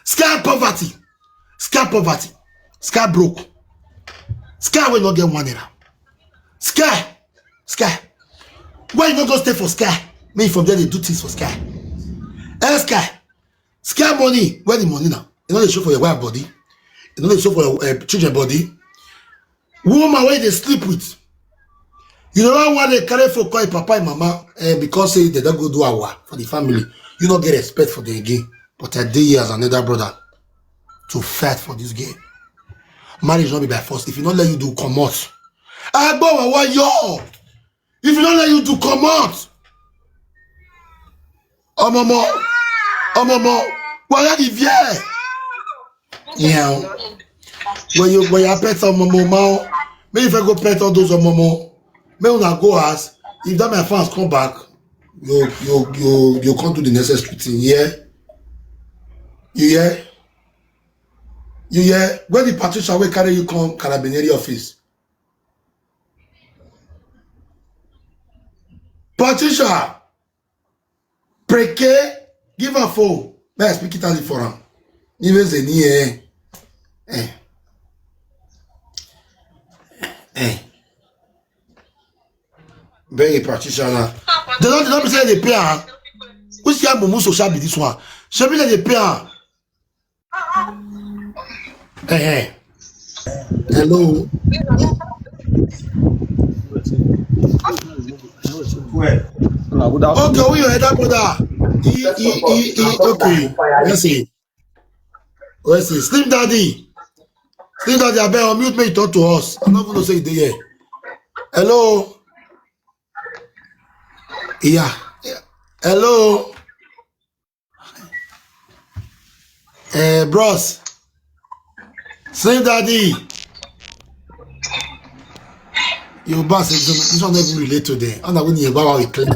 Sky poverty. Sky poverty. Sky broke. Sky will not get one naira. Sky. Sky. Why you not go stay for Sky? Me from there they do things for Sky. Eh, Sky. Sky money. Where the money now? You know they show for your wife body. You know they show for your uh, children body. Woman where they sleep with. You know why they carry for call papa and mama eh, because say they don't go do our for the family. You don't get respect for them again. But I dey here as another brother to fight for this game. Marriage not be by force. If you not let you do, come out. I go, I want you. If you don't let you do, come out. Omomo, omomo, why are you there? Yeah. When you, when you pet omomo, ma, may if I go pet all those omomo, may una go ask. If that my fans come back, you, you, you, you can't do the necessary thing. Yeah. You hear? You hear? When the Patricia will carry you come Carabinieri office. Patricia, preke, give her phone. May I speak Italian for her? Even say ni eh. Eh. Eh. Very Patricia now. They don't, they don't say they pay her. Which kind of mumu social be this one? Should be like they pay her. Eh, eh. Hello. Okay, who your elder brother? E, e, e, e, okay. Let's see. Let's see. Slim Daddy. Slim Daddy, abeg, unmute, make you talk to us. I no even know say you dey here. Hello? Yeah. Yeah. Hello? Eh, bros. Slim Daddy. Yoruba say this one, this one no even relate to them. And I win Yoruba we claim.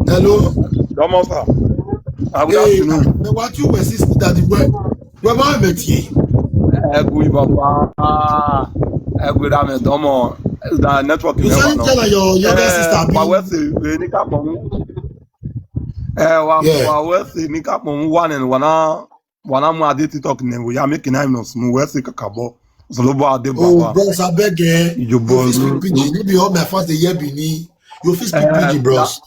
Hello? Come on, sir. Ah, good Hey, afternoon. Ẹ wá tí wẹ̀ sí Slim Daddy wẹ̀. Wẹ̀ máa ń mẹ̀tì. Ẹ kú ibà pa. Ẹ kú ìdá mi tán mọ̀. The network You never said know. Tell your younger Eh, sister, wa abi? Wẹ́sì, eh, ní ká pọ̀ mú. Eh, wa, Yeah. Wa Wẹ́sì, ní ká pọ̀ mú. One and one. Wana mu ade TikTok ne wo ya make na no mu we se kakabo. Zolobo ade Oh, baba. Bros, I beg eh. You You fit speak boy. Pidgin. No be all my fans dey hear Benin. You fit speak Eh, Pidgin, bros.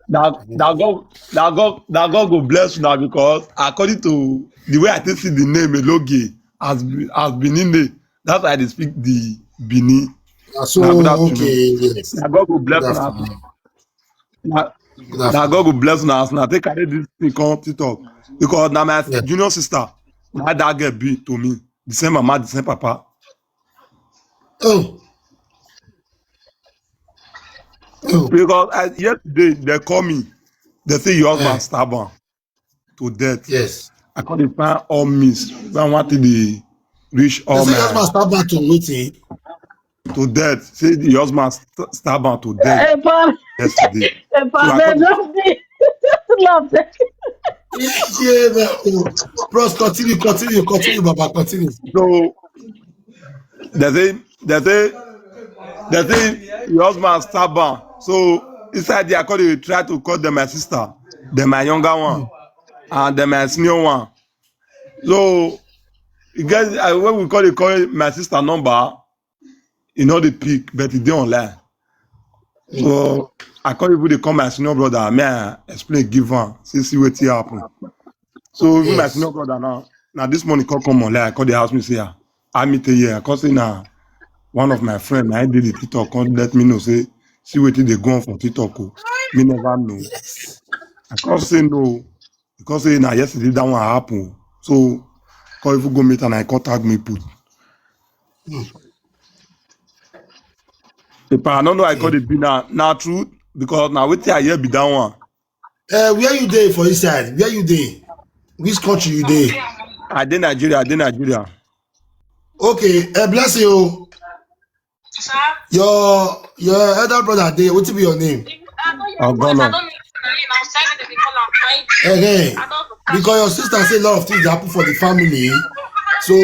That, that, that God, that God, that God go bless you now because according to the way I take see the name Eloge has be- has been in there. That's why they speak the Benin. Ah, so, Now, good afternoon. Okay, yes. That God go bless Good you now. Afternoon. Na Good na afternoon. God go bless una as una take carry this thing come TikTok because na my Yeah. junior sister na that girl be to me, the same mama, the same papa. Oh. Oh. Because I, yesterday they call me, they say your husband Eh. Stubborn to death. Yes. I call the fine all miss. When I want to the reach They all say your my husband Stubborn to meeting. To death. Say the husband st- stab her to death Eh, pa- yesterday. Eh, pa- So I thought- don't be- Love that. Yeah, man. Oh, bros, continue, continue, continue, Baba, continue. So they say they say they say your husband stab her. So inside there, I call you try to call them my sister, then my younger one, and then my senior one. So you guys, I, when we call it, call it my sister number, you know the pick, but it dey online. So I can't even dey call my senior brother. May I explain, give one. See, see what happen. So even my Yes. senior brother now, now this morning call come online. I call the house me say, ah, I meet here. I call say now one of my friend, I did the TikTok, come let me know say, see what they go on for TikTok. Oh. Me never know. Yes. I can't say no because say now yesterday that one happen. So call even go meet and I contact me put. Hmm. If I don't know, I call Okay. the be now. Now true because now wait till I hear be that one. Uh, where you dey for inside? Where you dey? Which country you dey? I dey Nigeria. I dey Nigeria. Okay, uh, bless you. Sir? Your your elder brother dey. What be your name? I don't know. Ogolo. I don't know. Hey, hey. I don't know. Because your sister say a lot of things happen for the family, so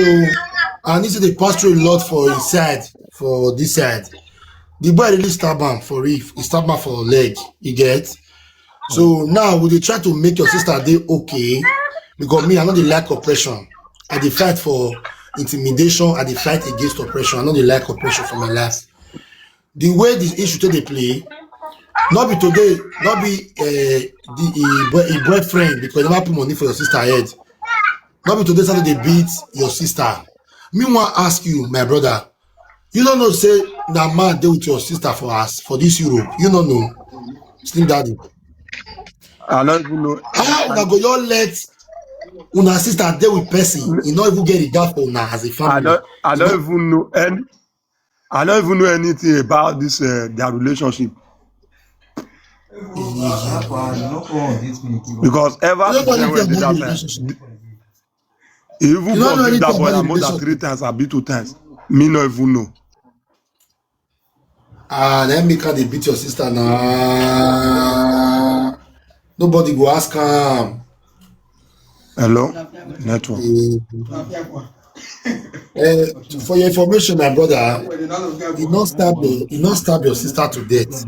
I need to dey pass through a lot for inside for this side. The boy really stab am for reef. He stab am for leg. You get? So now we dey try to make your sister dey okay because me, I no dey like oppression. I dey fight for intimidation. I dey fight against oppression. I no dey like oppression for my life. The way this issue take dey play, not be today, not be uh, the uh, boy- uh, boyfriend because you never put money for your sister head. Not be today Saturday beat your sister. Me wan ask you, my brother. You don't know say that man dey with your sister for us for this Europe. You don't know, Slim Daddy. I don't even know. How una go your let una sister dey with person? You not even get regard for una as a I family. Don't. I don't even know any. I don't even know anything about this uh, their relationship. Because ever since when we did that time, he even forgive that boy more than three times, I be two times. Me no even know. Ah, let me can they beat your sister now. Nobody go ask him. Hello, network. Uh, for your information, my brother, he not stab your, he not stab your sister to death.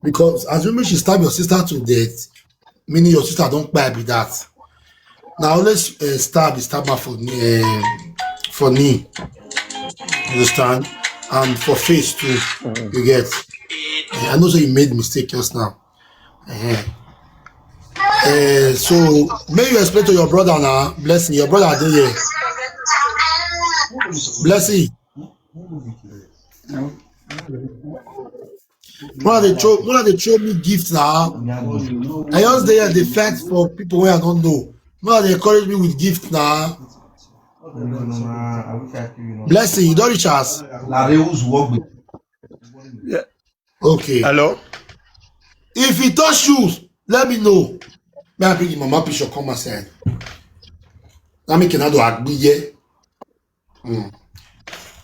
Because assuming she stab your sister to death, meaning your sister don't buy be that. Now always uh, stab, stab her for uh, for knee. You understand? And for face too. Mm-hmm. You get? Uh, I know say you made mistake just now. Uh-huh. Uh, so may you explain to your brother now, blessing. Your brother dey here. Blessing. Mona dey throw, Mona dey throw me gift now. I just dey here dey fight for people wey I don't know. Mona dey encourage me with gift now. Blessing, you don reach us? Okay. Hello? If e touch you, let me know. May I bring the mama picture come outside? Let me can do agbiye. Mm.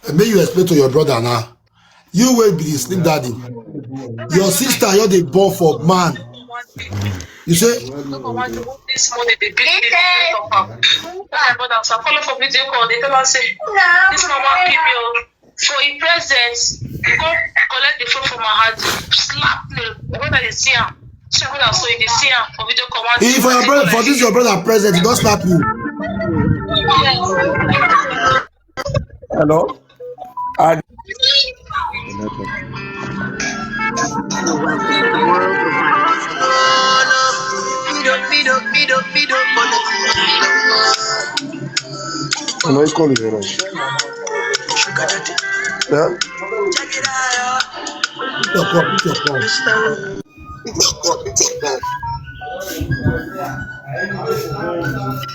And may you explain to your brother now. You will be the sleep daddy. Your sister, you're the ball for man. You say? This morning, they beat me. My brother, so I call for video call. They tell us, say, "This mama kill me." Oh. For his presence, he go collect the phone from my hand, slap me. When I dey see am, so when I saw you dey see am for video call, one If for your brother, for this your brother present, he don slap you. Hello? I Can I call you, you know? Yeah? Pick your call, pick your call.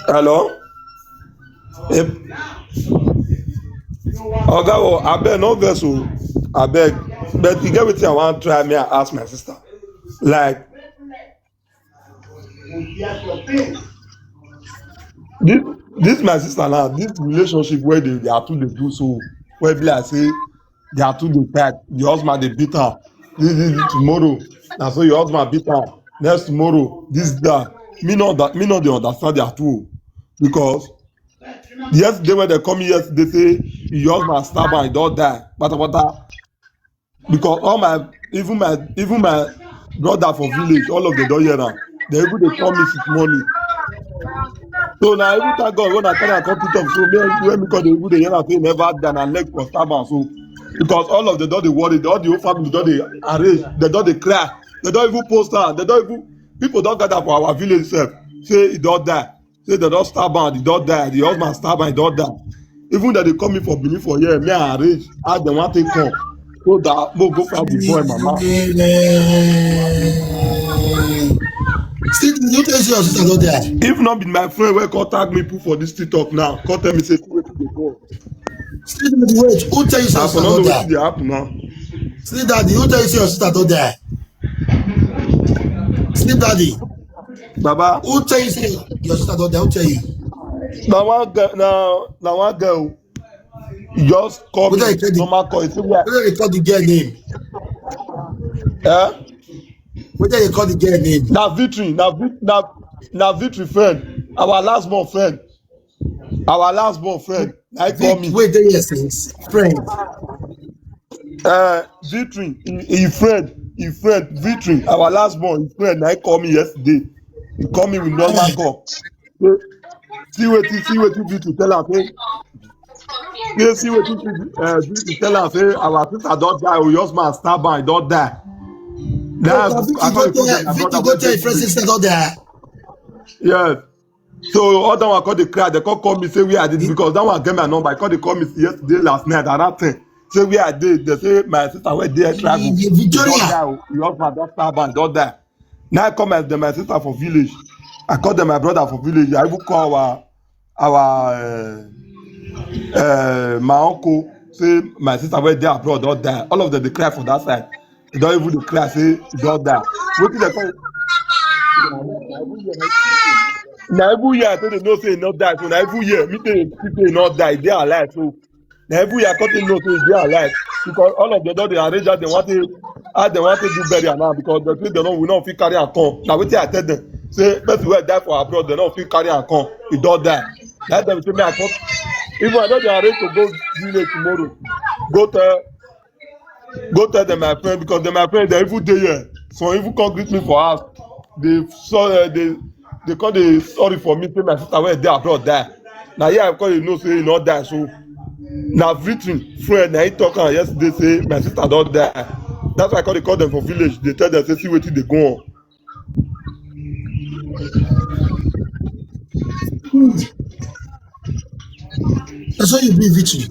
Hello? Yep. Oga, oh, abeg, no vex o. Abeg, but e get wetin I wan try, me I ask my sister. Like, this, this my sister now, this relationship where they, they are two dey do so, where be like say they are two dey fight, the husband dey beat her. This, this, this tomorrow, na so your husband beat her. Next tomorrow, this, that. Me no, that, me no dey understand their two, because yesterday when they come yesterday, say your husband stab and he don die. Patapata. Because all my, even my, even my brother for village, all of them don hear am. They even dey call me since morning. So now, even thank God when I carry am come put up, so me, when me come, they even dey hear am say never die, na leg for stab am. So because all of them don dey worry, all the whole family don dey arrange, they don dey cry, they don even post am, they don even, people don gather for our village sef, say he don die. Say they don stab am, he don die. The husband stab am, he don die. Even that they call me for Benin for here, me I arrange how they want to come, so that mo go find the boy mama. Still, you tell say your sister don die. If not be my friend wey come tag me put for this TikTok now, come tell me say wetin dey go. Still, wait, who tell you say your sister don die? Dey happen now. Still, daddy, who tell you say your sister don die? Sleep daddy. Baba. Who tell you say your sister don die? Who tell you? Na one girl, na, na one girl. He just call me. Whether you call the, normal call. He say, "Where?" Whether you call the girl name. Eh? Whether you call the girl name. Na Victory, na Vi-, na, na Victory friend. Our last born friend. Our last born friend. Na him call me. Wait, there, yes, friend. Uh, Victory, he, he friend, he friend, Victory, our last born, his friend, na him call me yesterday. He call me with normal call. Say, see wetin, see wetin Victory tell am, say, say, see wetin, uh, Victory tell am, say, "Our sister don die, oh, your husband stab am, he don die." Now, Victory go tell, Victory go tell him friend sister don die. Yes. So all that one come dey cry, they come call me, say, "Where I did?" Because that one get my number. I come, they call me yesterday, last night, around ten. Say, "Where I did?" They say, "My sister wey dey travel, Victoria, don die o. Your husband don stab am, don die." Now I call my, the, my sister for village. I call them, my brother for village. I even call our, our, uh, uh, my uncle. Say, "My sister wey dey abroad don die." All of them dey cry for that side. They don even dey cry, say, "He don die." Wetin dem call? Na even here I take dey know say he no die. So na even here me take dey say he no die, he dey alive. So na even here I come take know say he dey alive, because all of them don dey arrange how dem want to, how dem want to do burial now, because dem say dem no, we no fit carry am come. Na wetin I tell them. Say person wey die for abroad, dem no fit carry am come. He don die. Na dem say me I come. Even I don dey arrange to go village tomorrow. Go tell Go tell them, my friend, because them, my friend, they even dey here. Some even come greet me for house. They saw, uh, they, they come dey sorry for me, say my sister wey dey abroad die. Na here I come dey know say he no die. So na Victory friend, na he talk am yesterday say my sister don die. That's why I come dey call them for village. Dey tell them say see wetin dey go on. Na so you be, Victory.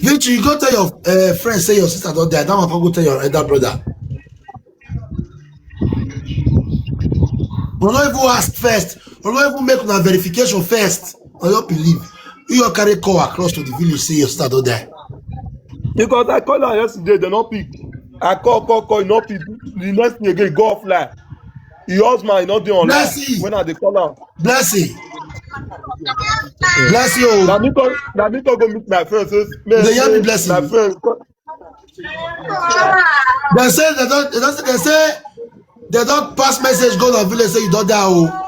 Victory, you go tell your, uh, friend say your sister don die. That one come go tell your elder brother. We no even ask first. We no even make una verification first. I don't believe. You all carry call across to the village, say your sister don die. Because I call her yesterday, they no pick. I call, call, call, no pick. The next thing again, go offline. Your husband is not there online. Blessing. When I dey call am, Blessing. Blessing. na Oh. me go, na me go go meet my friend. Say, me, They hear me, say, Blessing. My friend. They say they don't, they don't, they say they don't pass message go to village, say you don't die. Oh.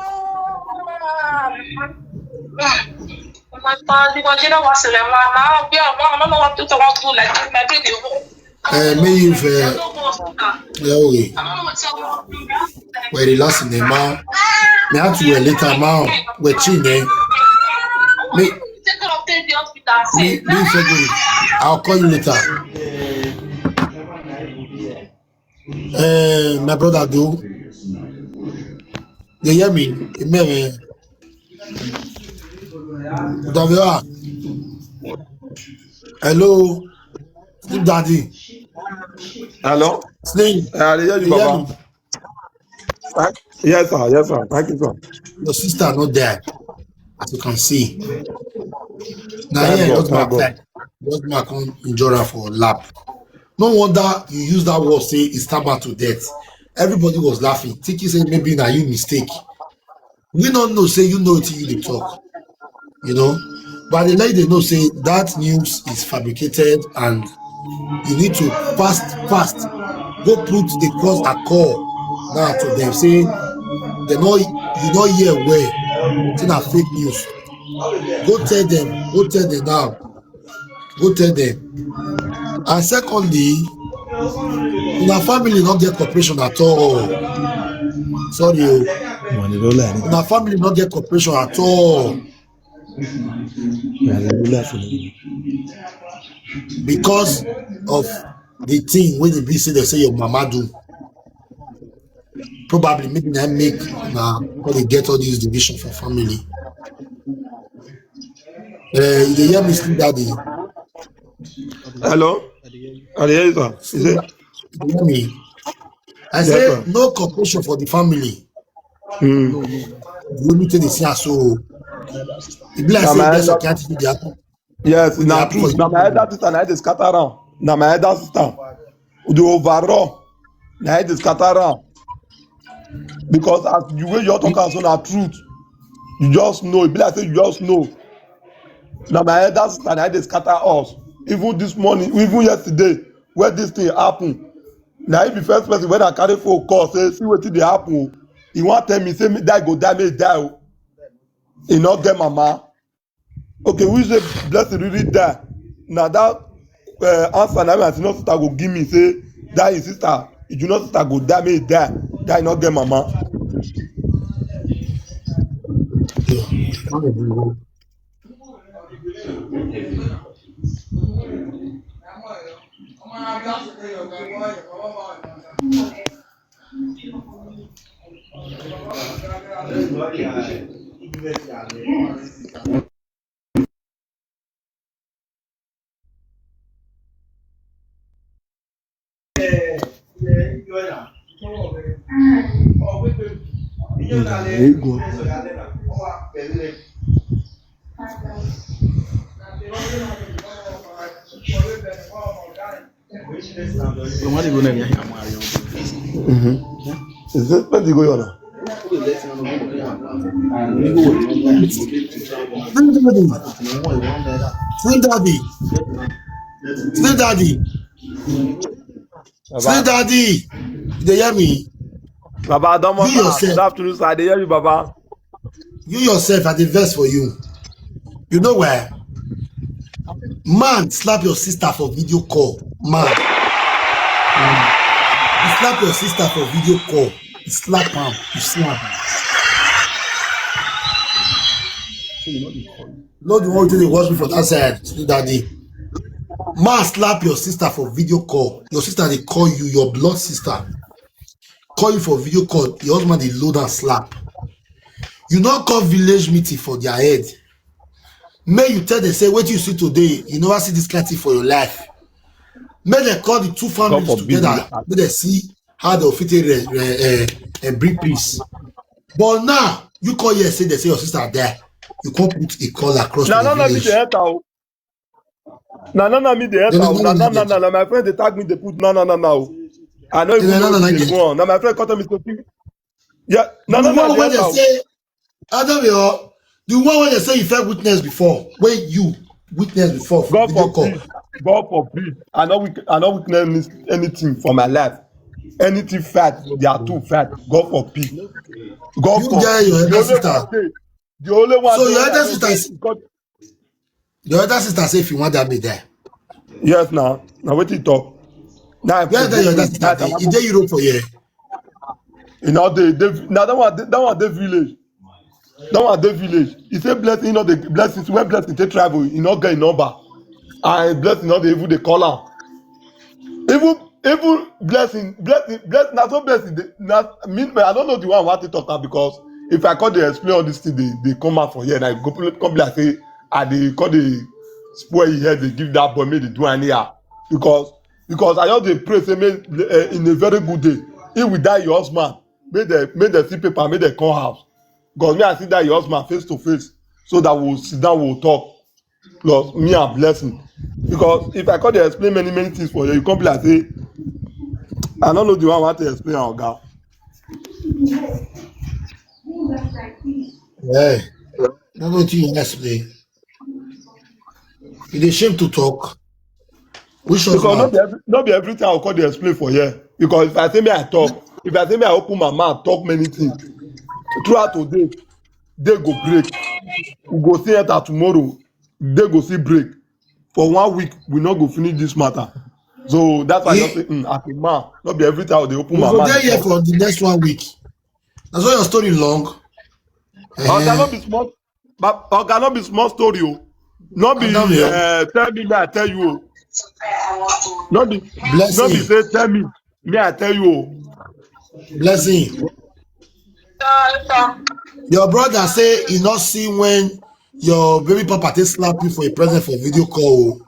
Mo máa ń tán bí wọ́n ṣe náà wá sílẹ̀ wọn, a máa ń gbé àwọn ọmọ náà wọ́n tó tọ́ wọn kú lẹ́yìn ìgbà tó dé owó. Eh, me if uh, yeah, okay. We're the last in the man. Me have to wait later, man. We're chill, eh? Me, me, me, February. I'll call you later. Eh, my brother, do they hear me? Amen. Davioa. Hello. Sleep daddy. Hello? Sleep. Eh, I dey hear you, You hear Baba. Me? Thank- Yes, sir. Yes, sir. Thank you, sir. Your sister not there. As you can see. Now Thank here, God. just my Thank God. friend. Just my come enjoy her for lap. No wonder you use that word, say it's stab her to death. Everybody was laughing, thinking say maybe now you mistake. We don't know, say you know it, you dey talk. You know, but the like they know say that news is fabricated and you need to fast, fast, go put the cross a call now to them. Say they know you don't hear where. Say na fake news. Go tell them. Go tell them now. Go tell them. And secondly, una family not get cooperation at all. Sorry, oh. Una family not get cooperation at all. Because of the thing when the be say they say your mama do. Probably maybe na make na how they get all these division for family. Uh, you dey hear me, sleep daddy? Hello? I dey hear you, sir. Is it? You hear me? I Yes, say sir. No cooperation for the family. Mm. The only thing they see so it be like Na say my there's elder, a can't be happen. yes, When na they happen for truth. Na my elder sister, na dey scatter am. Na my elder sister. The overall, na dey scatter am. Because as the way you talk am so na truth. You just know. E be like say you just know. Na my elder sister, na dey scatter us. Even this morning, even yesterday, where this thing happen, na he be first person when I carry phone call say see wetin dey happen o. He wan tell me say make die go die, make die o. He no get mama. Okay, we say blessing really die. Na that uh, answer na my senior sister go give me say that his sister, his junior sister go die, make he die. That he no get mama. Is this place you go, Yona? Sleep daddy. Sleep daddy. Sleep daddy. Sleep daddy. You dey hear me? Baba, don't You matter. Good yourself. Afternoon, sir. I dey hear you, Baba. You yourself, I dey vex for you. You know where? Man slap your sister for video call. Man. You slap your sister for video call. You slap am. You slap am. Not the one wey dey watch me for that side, sleep daddy. Man slap your sister for video call. Your sister dey call you, your blood sister. Call you for video call. Your husband dey load and slap. You no call village meeting for their head. May you tell them say wetin you see today, you never see this kind thing for your life. May they call the two families together. May they see how they fit re, re, uh, uh, bring peace. But now you call here say they say your sister die. You can't put a call across Na to na the na me village. Dey enter o. Na na na me dey No, enter no, o. no, Na no, na no, na na no. na my friend dey tag me, dey put na na na na o. I no No, even no, no, know no, wetin no, dey no. go on. Na my friend come tell me say, yeah, na The na na one dey when they enter o. say, Adam, yo, the one when they say you felt witness before, when you witness before for God video call. Forbid. God forbid. I no wit- I no witness anything for my life. Anything fight, they are too fight. God forbid. God You forbid. get your The elder only sister. one dey. The only one So dey your wey I elder know sister say is God. Your elder sister say if you want that me there. Yes, now. Now what he talk? Now I Where that your elder go sister that dey? I Is go. there Europe for here? You know they they now that one that one dey village. That one dey village. He say blessing, you know the blessings where blessing take travel. You know get number. And blessing not dey even dey call am. Even even blessing blessing blessing na so blessing dey na mean I don't know the one I want to talk am because if I come dey explain all this thing dey dey come out for here and I go pl- come be like say I dey come dey spoil him head dey give that boy make dey do anyhow because because I just dey pray say make uh, in a very good day he will die your husband make dem make dem see paper make dem come house because me I see that your husband face to face so that we will sit down we will talk plus me and blessing because if I come dey explain many many things for you you come be like say I no know the one I want to explain am oga. Yeah. No go to you explain. You dey shame to talk. Which of Because no man? be every, no be everything I go come dey explain for here because if I say me I talk if I say me I open my mouth talk many things throughout today day go break we go see enter tomorrow day go see break for one week we no go finish this matter so that's why I just You, say mm, as a man no be everything I go dey open you my go mouth there dey here talk. for the next one week. That's why your story long. Oga no Eh, be small but oga no be small story o no be Adam, yo. uh, tell me me I tell you o no be no be Blessing. say tell me me I tell you o. Blessing. Your brother say he not see when your baby papa take slap you for a present for video call.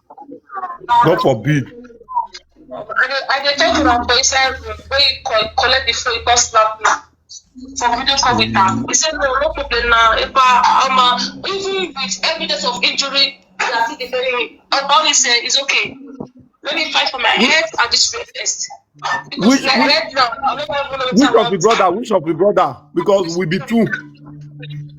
God forbid. I dey I dey tell you na for inside room wey you co- collect the phone you come slap me for video call with am. He say no no problem na epa ama even with evidence of injury they are still defending me. All he say is okay. Let me fight for my head and this way first. Because Which like which right now I don't even know which wetin I of the want. brother which of the brother because we be two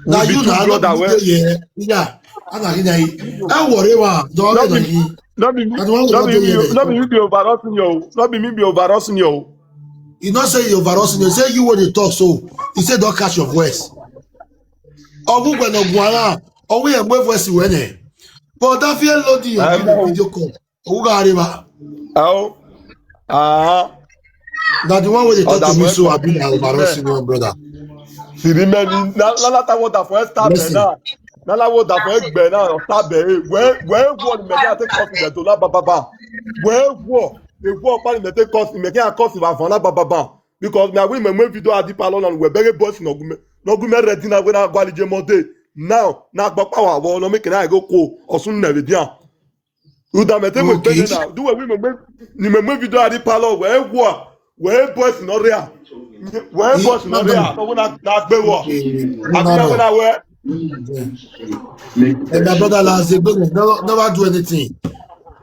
Now we be you two now no brother be wey there here. Yeah. I na hina yi. I worry wa. Don't no get be yi. no be me I don't want no to be do me no be here. me be overall senior o no be me be overall senior o. You not say you overall senior. Say you when you talk so. He say don't catch your voice. Ogun gbe no guara. Ogun e mwe voice we ne. But that fear load you I give know. Video call. Ogun ga riba. Oh. Ah. Now the one where they talk Oga to me boy so I for be me na to the overall men. senior brother. Sìrìmẹ́ni lálátàwọ̀ tà fún ẹ́sítà bẹ̀ Listen. náà lálátàwọ̀ tà fún ẹgbẹ́ náà ọ̀tá bẹ̀rẹ̀ wẹ́ẹ́ wẹ́ẹ́ wọ́n ní mẹ́kẹ́ àti kọ́ọ̀tù bẹ̀ tó lábàbàbà wẹ́ẹ́ wọ́ èwọ́ ọ̀pá ní mẹ́tẹ́ kọ́ọ̀tù mẹ́kẹ́ àkọ́ọ̀tù bá fún lábàbàbà because mi àwọn ìmọ̀ ìmọ̀ fídíò àdìpá lọ́nà wẹ̀ bẹ́rẹ̀ bọ́ọ̀sì nọ̀gúnmẹ́ nọ̀gúnmẹ́ rẹ̀ dínà wẹ́ẹ́ náà gbàlejò mọ́tẹ́ now náà gbọ́ pàwọ̀ àwọ̀ ọ̀nà mẹ́kẹ́ náà ẹ̀gọ́ kó ọ̀sùn nẹ̀rẹ̀ díà. Uda mete we gbede Okay. na. Do we we me ni me me video adi palo we wo we boys no real. We He boys no no no. real. No we na na gbe wo. Okay. No Abi no na we no. na we. And my brother last day, brother, never, never do anything.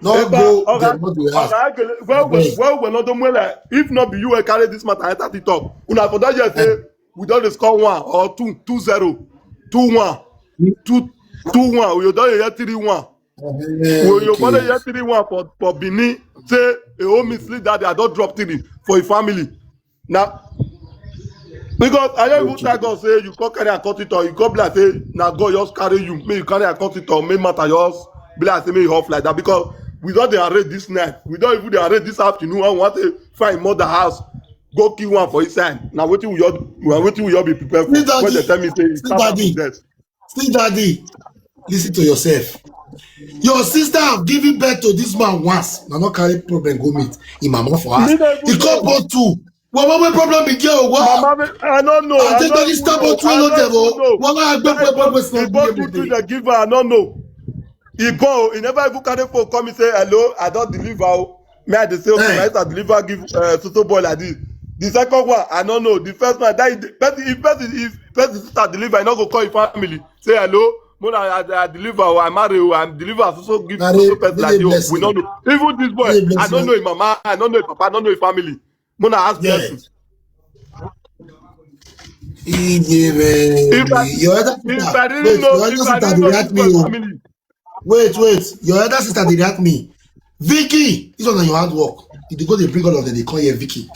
No Epa go oga there, not the house. oga gele we we Abeg. we we no do mwele. If not be you we carry this matter enter the top. Una for that year Eh, say we don dey score one or two two zero two one two two one we don dey hear three one. We you go dey okay. hear three one for for Benin say e wan mislead that day I don drop three for him family na because I no even Okay. tell God say you come carry am cut it off you come be like say na God just carry you make you carry am cut it off make matter just be like say make you off like that because we don dey arrange this night we don even dey arrange this afternoon and we wan take find mother house go kill one for inside na wetin we all na wetin we all be prepared for Sister when dem Daddy, tell me say e Sister come out Daddy, with death. Sister Daddy, listen to yourself. Your sister have given birth to this man once. Na not carry problem go meet him mama for us. Me no He even come know. born two. Well, what problem be there? What? Mama, me- I no know. I I think no that this even know. stubborn two I no no devil. even know. What I That gbẹ he born gbẹ he born two gbẹ children give her. I no know. He born. He never even carry phone call me say hello. I don deliver. O. Me I dey say okay. Eh, My sister deliver give uh, Soso boy like this. The second one I no know. The first one that is the person if person if person sister deliver, I no go call him family. Say hello. Mona, I, I deliver, oh, I marry, oh, I deliver, so, so give, so, so person like you. We don't know. Even this boy, I don't know his mama, I don't know his papa, I don't know his family. Mona, ask blessing. If I, your other sister, if I didn't know, if I didn't know this boy's family. Wait, wait. Your other sister did ask me. Vicky, this one on your handwork. If they go, they bring all of them, they call here Vicky.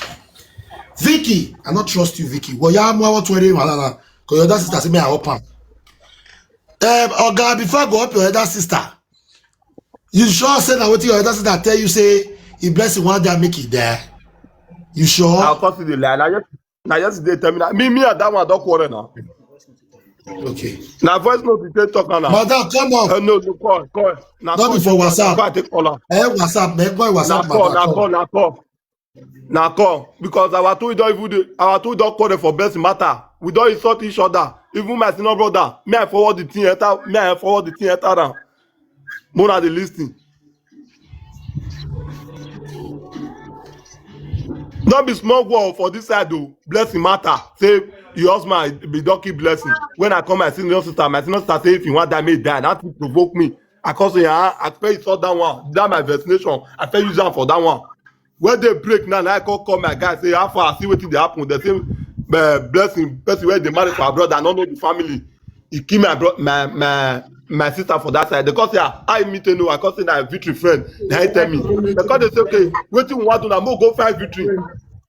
Vicky, I not trust you, Vicky. Well, yeah, I'm out to any one. Because your other sister say me, I open. Um, Oga, before I go up your other sister, you sure say now what your other sister tell you say, if blessing one day make it there? You sure? I'll cause you the lie. Now, now yesterday tell me that. Me, me and that one don't quarrel now. Okay. Now voice note dey talk now. Madam, come on. Uh, no, no, call, call. Now not call, before WhatsApp. Call, take call. Eh, WhatsApp, man. Go WhatsApp. Now call, now call, now call. Now call. Because our two don't even do, our two don't quarrel for best matter. We don't insult each other. Even my senior brother, me I forward the thing enter, me I forward the thing enter down. Mona dey listen. No be small war for this side o. Blessing matter. Say your husband be donkey blessing. When I come, my senior sister, my senior sister say if you want die, may die. That thing provoke me. I come say, ah, I feel saw that one. That my vaccination. I feel use am for that one. When they break now, now I call, call my guy, say, how far? See wetin dey happen. They say, uh, blessing, person where they marry for abroad, I don't know the family. He kill my bro, my my my sister for that side. They come say, ah, I meet no. I come say na Victory friend. They tell me. They come they say, okay, wetin we want to now? Mo go find Victory.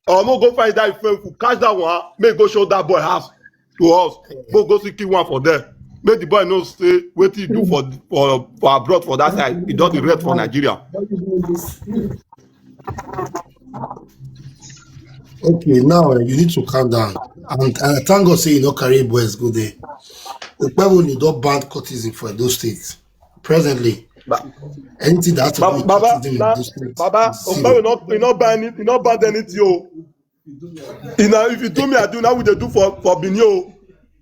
Or mo go find that friend who catch that one. May go show that boy house to us. Mo go see kill one for there. Make the boy know say wetin he do for for for abroad for that side. He don dey rest for Nigeria. Okay, now eh, you need to calm down. And uh, thank God say you no carry boys go there. Okpebholo don ban cultism for Edo State. Presently, anything that has to do with cultism in Edo State, Baba, Okpebholo no, he no ban any, he no ban anything o. You know, if you do me, I do now. We dey do for for Benin o.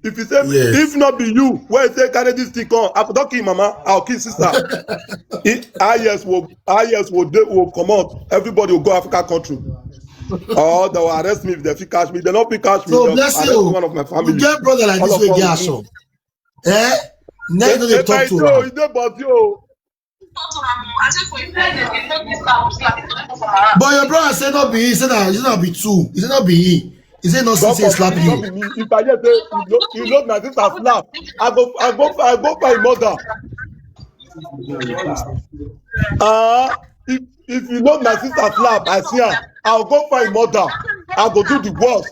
If you say, if not be you, where say carry this thing come, I for don kill mama, I'll kill sister. If I yes will, I yes will, they will come out. Everybody will go Africa country. Or they will arrest me if they fit catch me. They no fit catch me. So bless you. One of my family. You get brother like this wey get action. Eh? Now you no dey talk to am. But your brother say not be he. He say that he not be two. He say not be he. He say not say slap you. If I hear say you know, you know my sister slap, I go, I go, I go find mother. Ah, if if you know my sister slap, I see her. I'll go find mother. I go do the worst.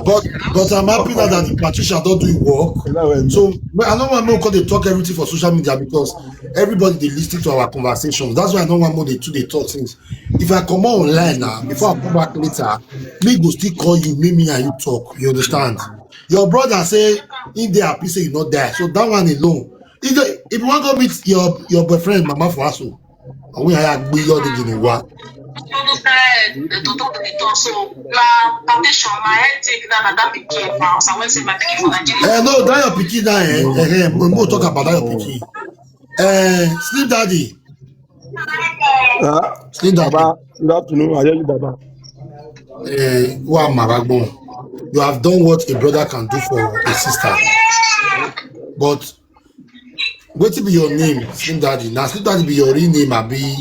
But but I'm happy now that the Patricia don't do work. So I don't want to call they talk everything for social media because everybody they listen to our conversations. That's why I don't want more they two they talk things. If I come online now, before I come back later, me go still call you, me me and you talk. You understand? Your brother say if they happy say you not die, so that one alone. If they, if you want to meet your your boyfriend, mama for us, oh, and we are be your the wa. Eh, no, that your pikin that eh, eh, eh, we go talk about that your pikin. Eh, sleep daddy. Huh? Sleep daddy. Baba, good afternoon. I hear you, Baba. Eh, wa maragbon. You have done what a brother can do for a sister. But wetin be your name, Slim Daddy? Now Slim Daddy be your real name, abi?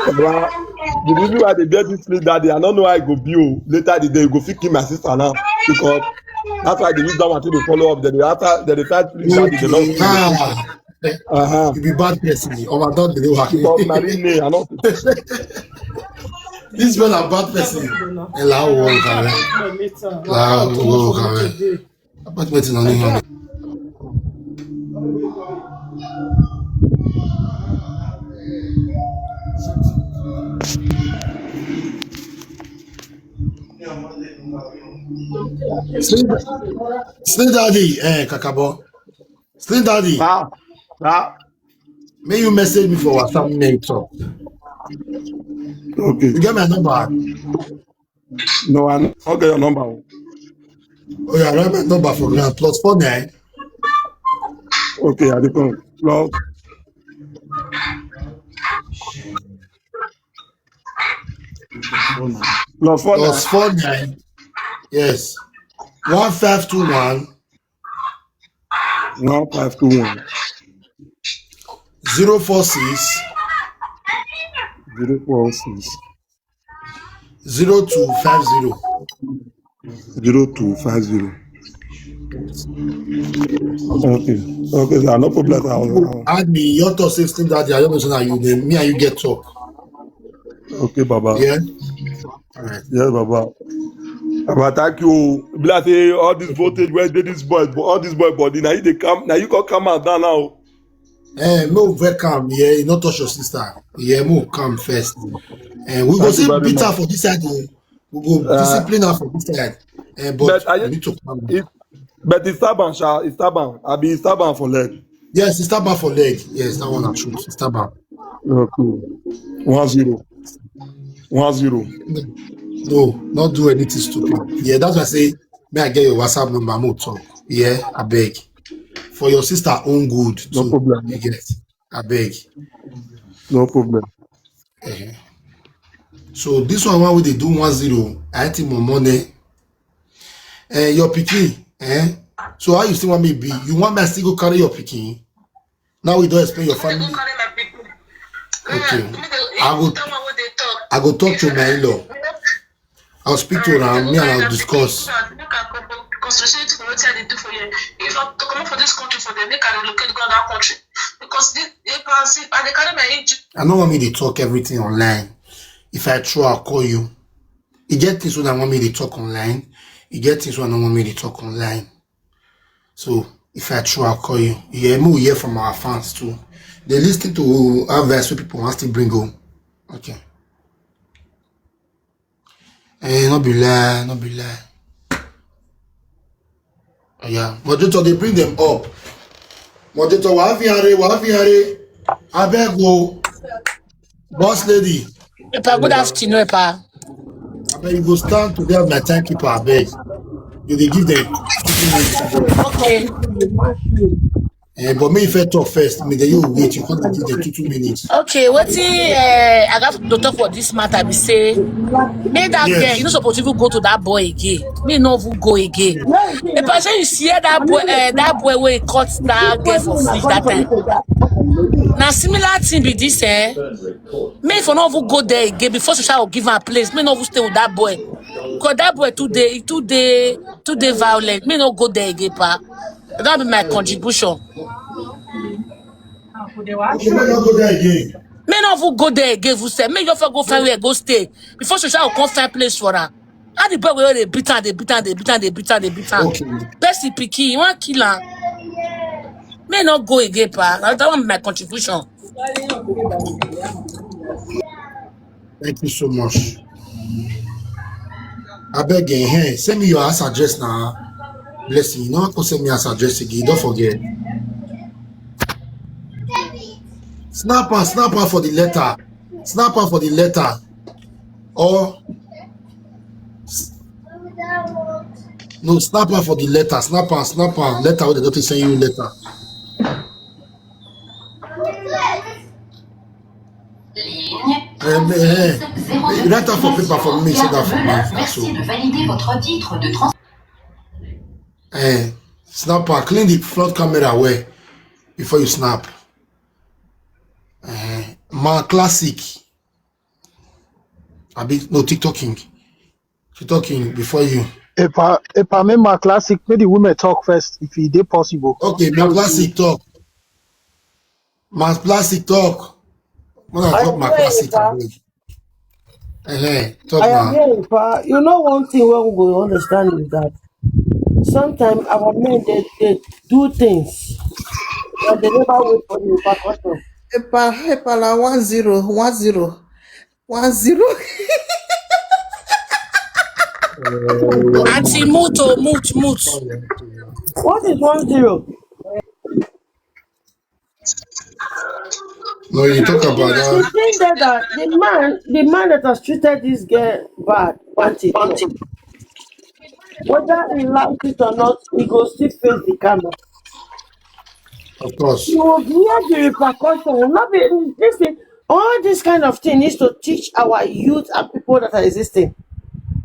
Baba, the reason why they get this Slim Daddy, I don't know how it go be o. Later the day, you go fit kill my sister now because that's why they use that one to dey follow up. Then they after, then they fight Slim Daddy. They don't kill. Ah, uh-huh. You be bad person. Oh my God, they don't work. But na real name, I know. This man a bad person. Ẹ là wọ ọ̀gá rẹ̀. Là wọ ọ̀gá rẹ̀. Apartment in Onion. Slim, Slim Daddy, eh, Kakabo. Slim Daddy. Ah, ah. May you message me for WhatsApp, make talk. Okay. You get my number? No, I don't get your number. Oh yeah, write my number for ground. Plus four nine. Okay, I dey come. Plus. Plus four Plus nine. four nine. Yes. One five two one One five two one. zero four six Zero four six zero two five zero. zero two five zero. Okay. Okay, sir. No problem, sir. Add me your thoughts sixteen that day. I don't know that you name me and you get talk. Okay, Baba. Yeah. All right. Yes, Baba. Baba, thank you. Be like say all this voltage where dey this boy, but all this boy body now you dey come now you come come out down now. Eh, no, we come. Yeah, you not touch your sister. Yeah, move come first. And we go Thank you see very beat her much. For this side. Oh. We go Uh, discipline her for this side. Eh, but but are we you, need to come. it, but it's stubborn, sha. It's stubborn. I be stubborn for leg. Yes, it's stubborn for leg. Yes, that one I'm sure. It's stubborn. Okay. One zero. One zero. No, not do anything stupid. Yeah, that's why I say, may I get your WhatsApp number? Mo talk. Yeah, I beg. For your sister own good No too. problem. You get. I beg. No problem. Eh. So this one, why would they do one zero? I think more money. Eh, your pikin. Eh. So how you still want me be? You want me to still go carry your pikin? Now we don't expect your family. Okay. I go. I go talk to my in-law. I'll speak to her. Me and I'll discuss. Concentrate for what I do for you. If I to come for this country for them, make I relocate go that country because this they can see and they carry my age. I don't want me to talk everything online. If I try, I'll call you. You get things when I want me to talk online. You get things when I don't want me to talk online. So if I try, I'll call you. Yeah, me we hear from our fans too. They listen to advice wey people want to bring home. Okay. Eh, no be lie, no be lie. Yeah, moderator, they bring them up. Moderator, wa fi hare, wa fi hare. I beg, oh, boss lady. Epa, good afternoon, Epa. I beg you go stand to be my timekeeper. I beg. You dey give them. Okay. Eh, but me if I talk first, me then you wait. You can't give them two two minutes. Okay, wetin uh, I got to talk for this matter be say, make that Yes. Girl, you no suppose even go to that boy again. Me no even go again. If I say you see that boy, uh, that boy wey cut that girl for fridge that time. Now similar thing be this, eh? Me for no even go there again before social will give her place. Me no even stay with that boy. Because that boy today, today, today violent. Me no go there again, pa. That be my contribution. Okay, we not go there again. Me no even go there again. Who said me you for go find where go stay before social will come find place for her. How the boy wey dey beat am, dey beat am, dey beat am, dey beat am, dey beat am. Okay. Person pikin, you wan kill am. Me no go again, pa. That that one be my contribution. Thank you so much. I beg again. Hey, send me your house address now. Blessing, you know, go send me house address again. Don't forget. Snap her, snap her for the letter. Snap her for the letter. Or no, snap her for the letter. Snap her, snap her. Letter with the doctor send you letter. Eh, eh, eh. Write that for paper for me, say that for me. So, Merci de valider votre titre de trans- eh, snap and clean the front camera well before you snap. Eh, my classic. I be no TikToking. TikToking before you. Epa, Epa, make my classic, make the women talk first, if e dey possible. Okay, my classic talk. My classic talk. When I I drop my swear, classic, Epa. I will. Eh, talk I am now. Here, Epa. You know one thing we go understand is that sometimes our men they, they do things and they never wait for the repercussion. Epa, Epa, la one zero, one zero, one zero. Auntie, mute, oh, mute, mute. What is one zero? No, you talk about The that. thing that, that the man, the man that has treated this girl bad, want it. Whether he likes it or not, he go still face the camera. Of course. You will hear the repercussion. Not be this thing. All this kind of thing needs to teach our youth and people that are existing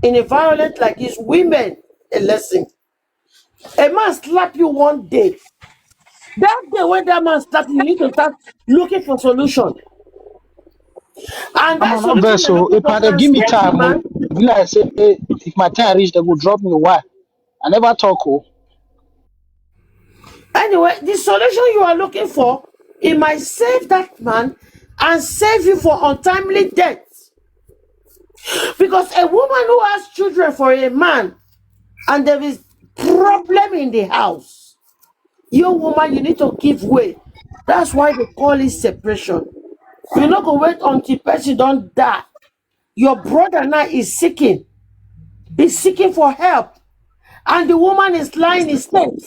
in a violence like this, women, a lesson. A man slap you one day. That day when that man slap you, you need to start looking for solution. And that I'm not solution so if I dey give me time, oh, be like say, eh, if my time reach, they go drop me. Why? I never talk. Oh, Anyway, the solution you are looking for, it might save that man and save you for untimely death. Because a woman who has children for a man and there is problem in the house, you woman, you need to give way. That's why they call it separation. You no go wait until person don't die. Your brother now is seeking, is seeking for help, and the woman is lying in state.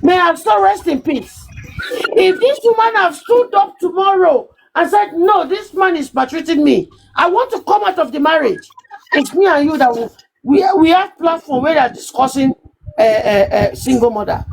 May her soul rest in peace. If this woman have stood up tomorrow and said, "No, this man is maltreating me. I want to come out of the marriage." It's me and you that will, we, we have platform where they are discussing a uh, uh, single mother.